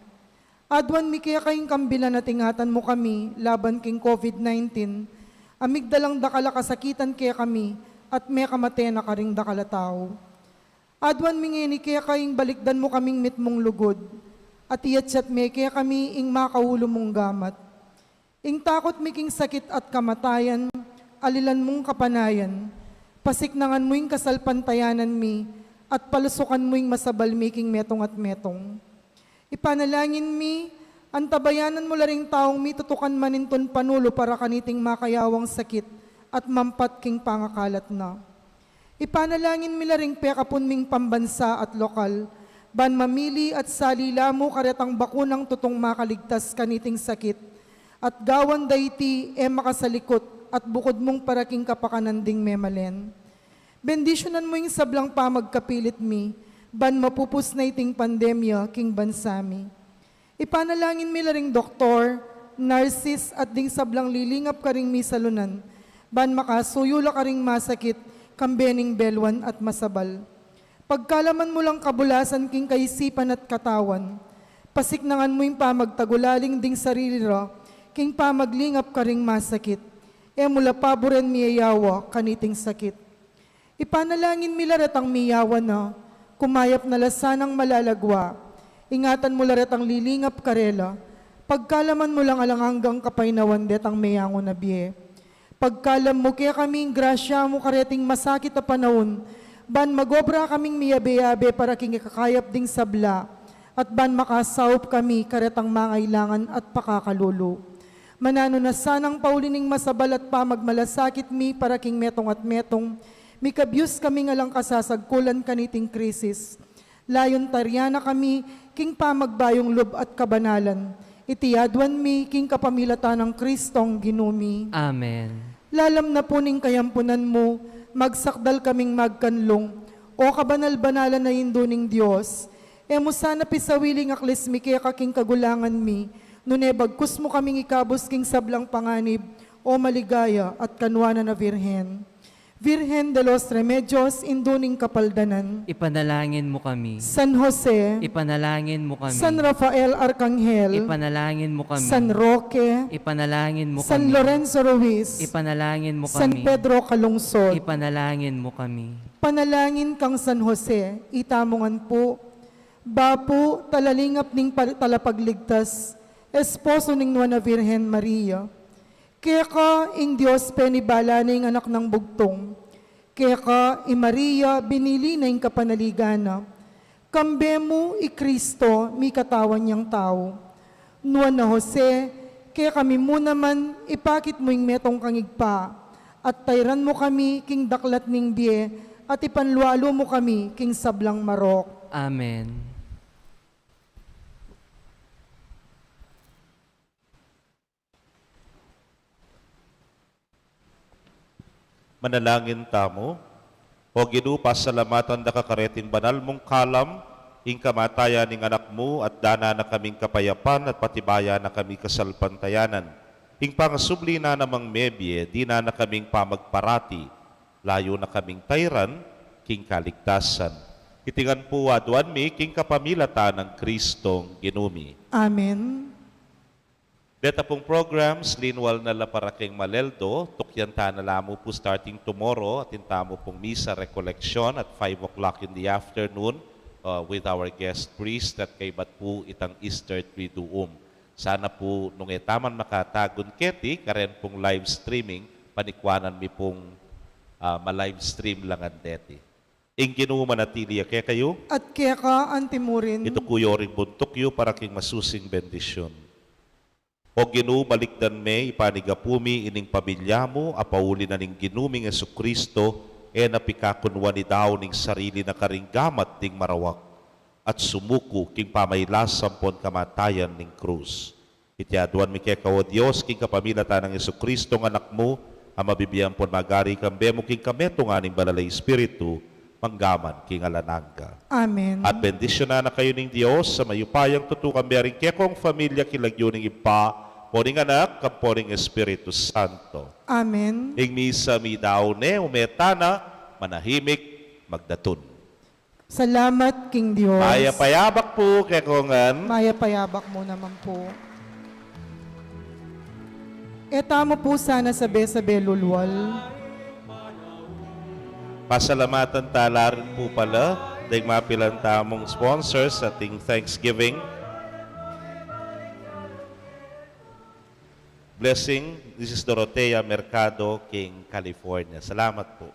Aduan mi keka ing kambilan at ingatan mu kami laban king COVID nineteen, a migdalang dakal a kasakitan kekami at mekamate na karing dakal a tau. Aduan mi ngeni keka ing balikdan mu kaming mitmung lugud, at iyatyat me kekami ing makaulu mung gamat. Ing takut mi king sakit at kamatayan, alilan mung kapanayan, pasiknangan mu ing kasalpantayanan mi, at palusukan mu ing masabal mi king metung at metung. Ipanalangin mi, antabayanan mu la ring taung mitutukan manintun panulu para kaniting makayawang sakit at mampat king pangakalat na. Ipanalangin mi la ring pekapun ming pambansa at lokal, ban mamili at salila mu karetang bakunang tutung makaligtas kaniting sakit, at gawan da iti e makasalikut at bukud mung para king kapakanan ding memalen. Bendisyunan mu ing sablang pamagkapilit mi, ban mapupus na iting pandemya king bansa mi. Ipanalangin mi la ring doktor, narsis, at ding sablang lilingap karing misalunan, ban makasuyu la karing masakit, kambe ning belwan at masabal. Pagkalaman mu lang kabulasan king kaisipan at katawan, pasiknangan mu ing pamagtagulaling ding sarili ra, king pamaglingap karing masakit. E mu la paburen miyayawa kaniting sakit. Ipanalangin mi la retang miyawa na, kumayap na la sanang malalagwa. Ingatan mu la retang lilingap karela, pagkalaman mu lang alang anggang kapaynawan detang meyangu na bie. Pagkalam mu kekami ing grasya mu kareting masakit a panaun, ban magobra kaming miyabe-yabe para king ikakayap ding sabla, at ban makasaup kami karetang mangailangan at pakakalulu. Mananu na sanang pauli ning masabal at pamagmalasakit mi para king metung at metung, mikabyus kaming alang kasasagkulan kaniting krisis. Layun taryan na kami king pamagbayung lub at kabanalan. Iti aduan mi king kapamilatan nang Kristong Ginu mi. Amen. Lalam na pu ning kayampunan mu, magsakdal kaming magkanlung, O kabanal-banalan a Indu ning Dios. E mu sana pisawili ing aklis mi keka king kagulangan mi, nune bagkus mu kaming ikabus king sablang panganib, O maligaya at kanuanan a Virgen. Virgen de los Remedios, Indu ning Kapaldanan. Ipanalangin mu kami. San Jose. Ipanalangin mu kami. San Rafael Arkanghel. Ipanalangin mu kami. San Roque. Ipanalangin mu San kami. Lorenzo Ruiz. Ipanalangin mu San kami. Pedro Calungsod. Ipanalangin mu kami. Panalangin kang San Jose, itamu ngan pu. Bapu, talalingap ning pal-, talapagligtas, esposo ning Nuan a Virgen Maria. Keka ing Dios penibala na ing anak nang bugtung. Keka i Maria binili na ing kapanaligan na. Kambe mu i Kristo mikatawan yang tau. Nuan a Jose, kekami mu naman ipakit mu ing metung kang Ibpa, at tairan mu kami king daklat ning bie, at ipanlualu mu kami king sablang marok. Amen. Manalangin tamu. O Ginu, pasalamatan da ka kareting banal mung kalam, ing kamatayan ning Anak mu, at dana na kaming kapayapan at patibaya na kami kasalpantayanan. Ing pangasubli na namang mebie, dina na kaming pamagparati, layu na kaming tairan king kaligtasan. Iti ngan pu aduan mi king kapamilatan nang Kristong Ginu mi. Amen. Deta pung programs, linwal na la para keng Maleldo, tukyan ta na la mu pu starting tomorrow, atin tamu pung misa recollection at five o'clock in the afternoon, uh, with our guest priest at kaybat pu itang Easter Triduum. Sana pu nung e taman makatagun keti, karen pung live streaming, panikwanan mi pung, ah, ma-live stream la ngan deti. Ing Ginu manatili ya kekayu. At keka antimurin. Ituku yu ring buntuk yu para king masusing bendisyun. O Ginu, balikdan me ipanigapu mi ining pamilya mu, a pauli na ning Ginu ming Jesucristo, e na pikakunwan i daun ning sarili na karing gamat ding marawak, at sumuku king pamailas ampon kamatayan ning krus. Iti aduan mi keka, o Dios, king kapamilatan nang Jesucristo, a Anak mu, a mabibie ampon magari kambe mu king kametungan ning Banal a Espiritu, mangga man king alang angga. Amen. At bendisyunan na kayu ning Dios a mayupayang tutu, kambe ring kekong pamilya, king lagyu ning Ibpa, ampo ning Anak, ampo ning Espiritu Santo. Amen. Ing misa meyari ne, ume tana, manahimik, magdatun. Salamat king Dios. Mayap a yabak pu kekongan. Mayap a yabak mu naman pu. E tamu pu sana sabe-sabe lulwal. Pasalamatan tala rin pu pala ding mapilan tamung sponsors ating Thanksgiving. Blessing, this is Dorothea Mercado, king California. Salamat pu.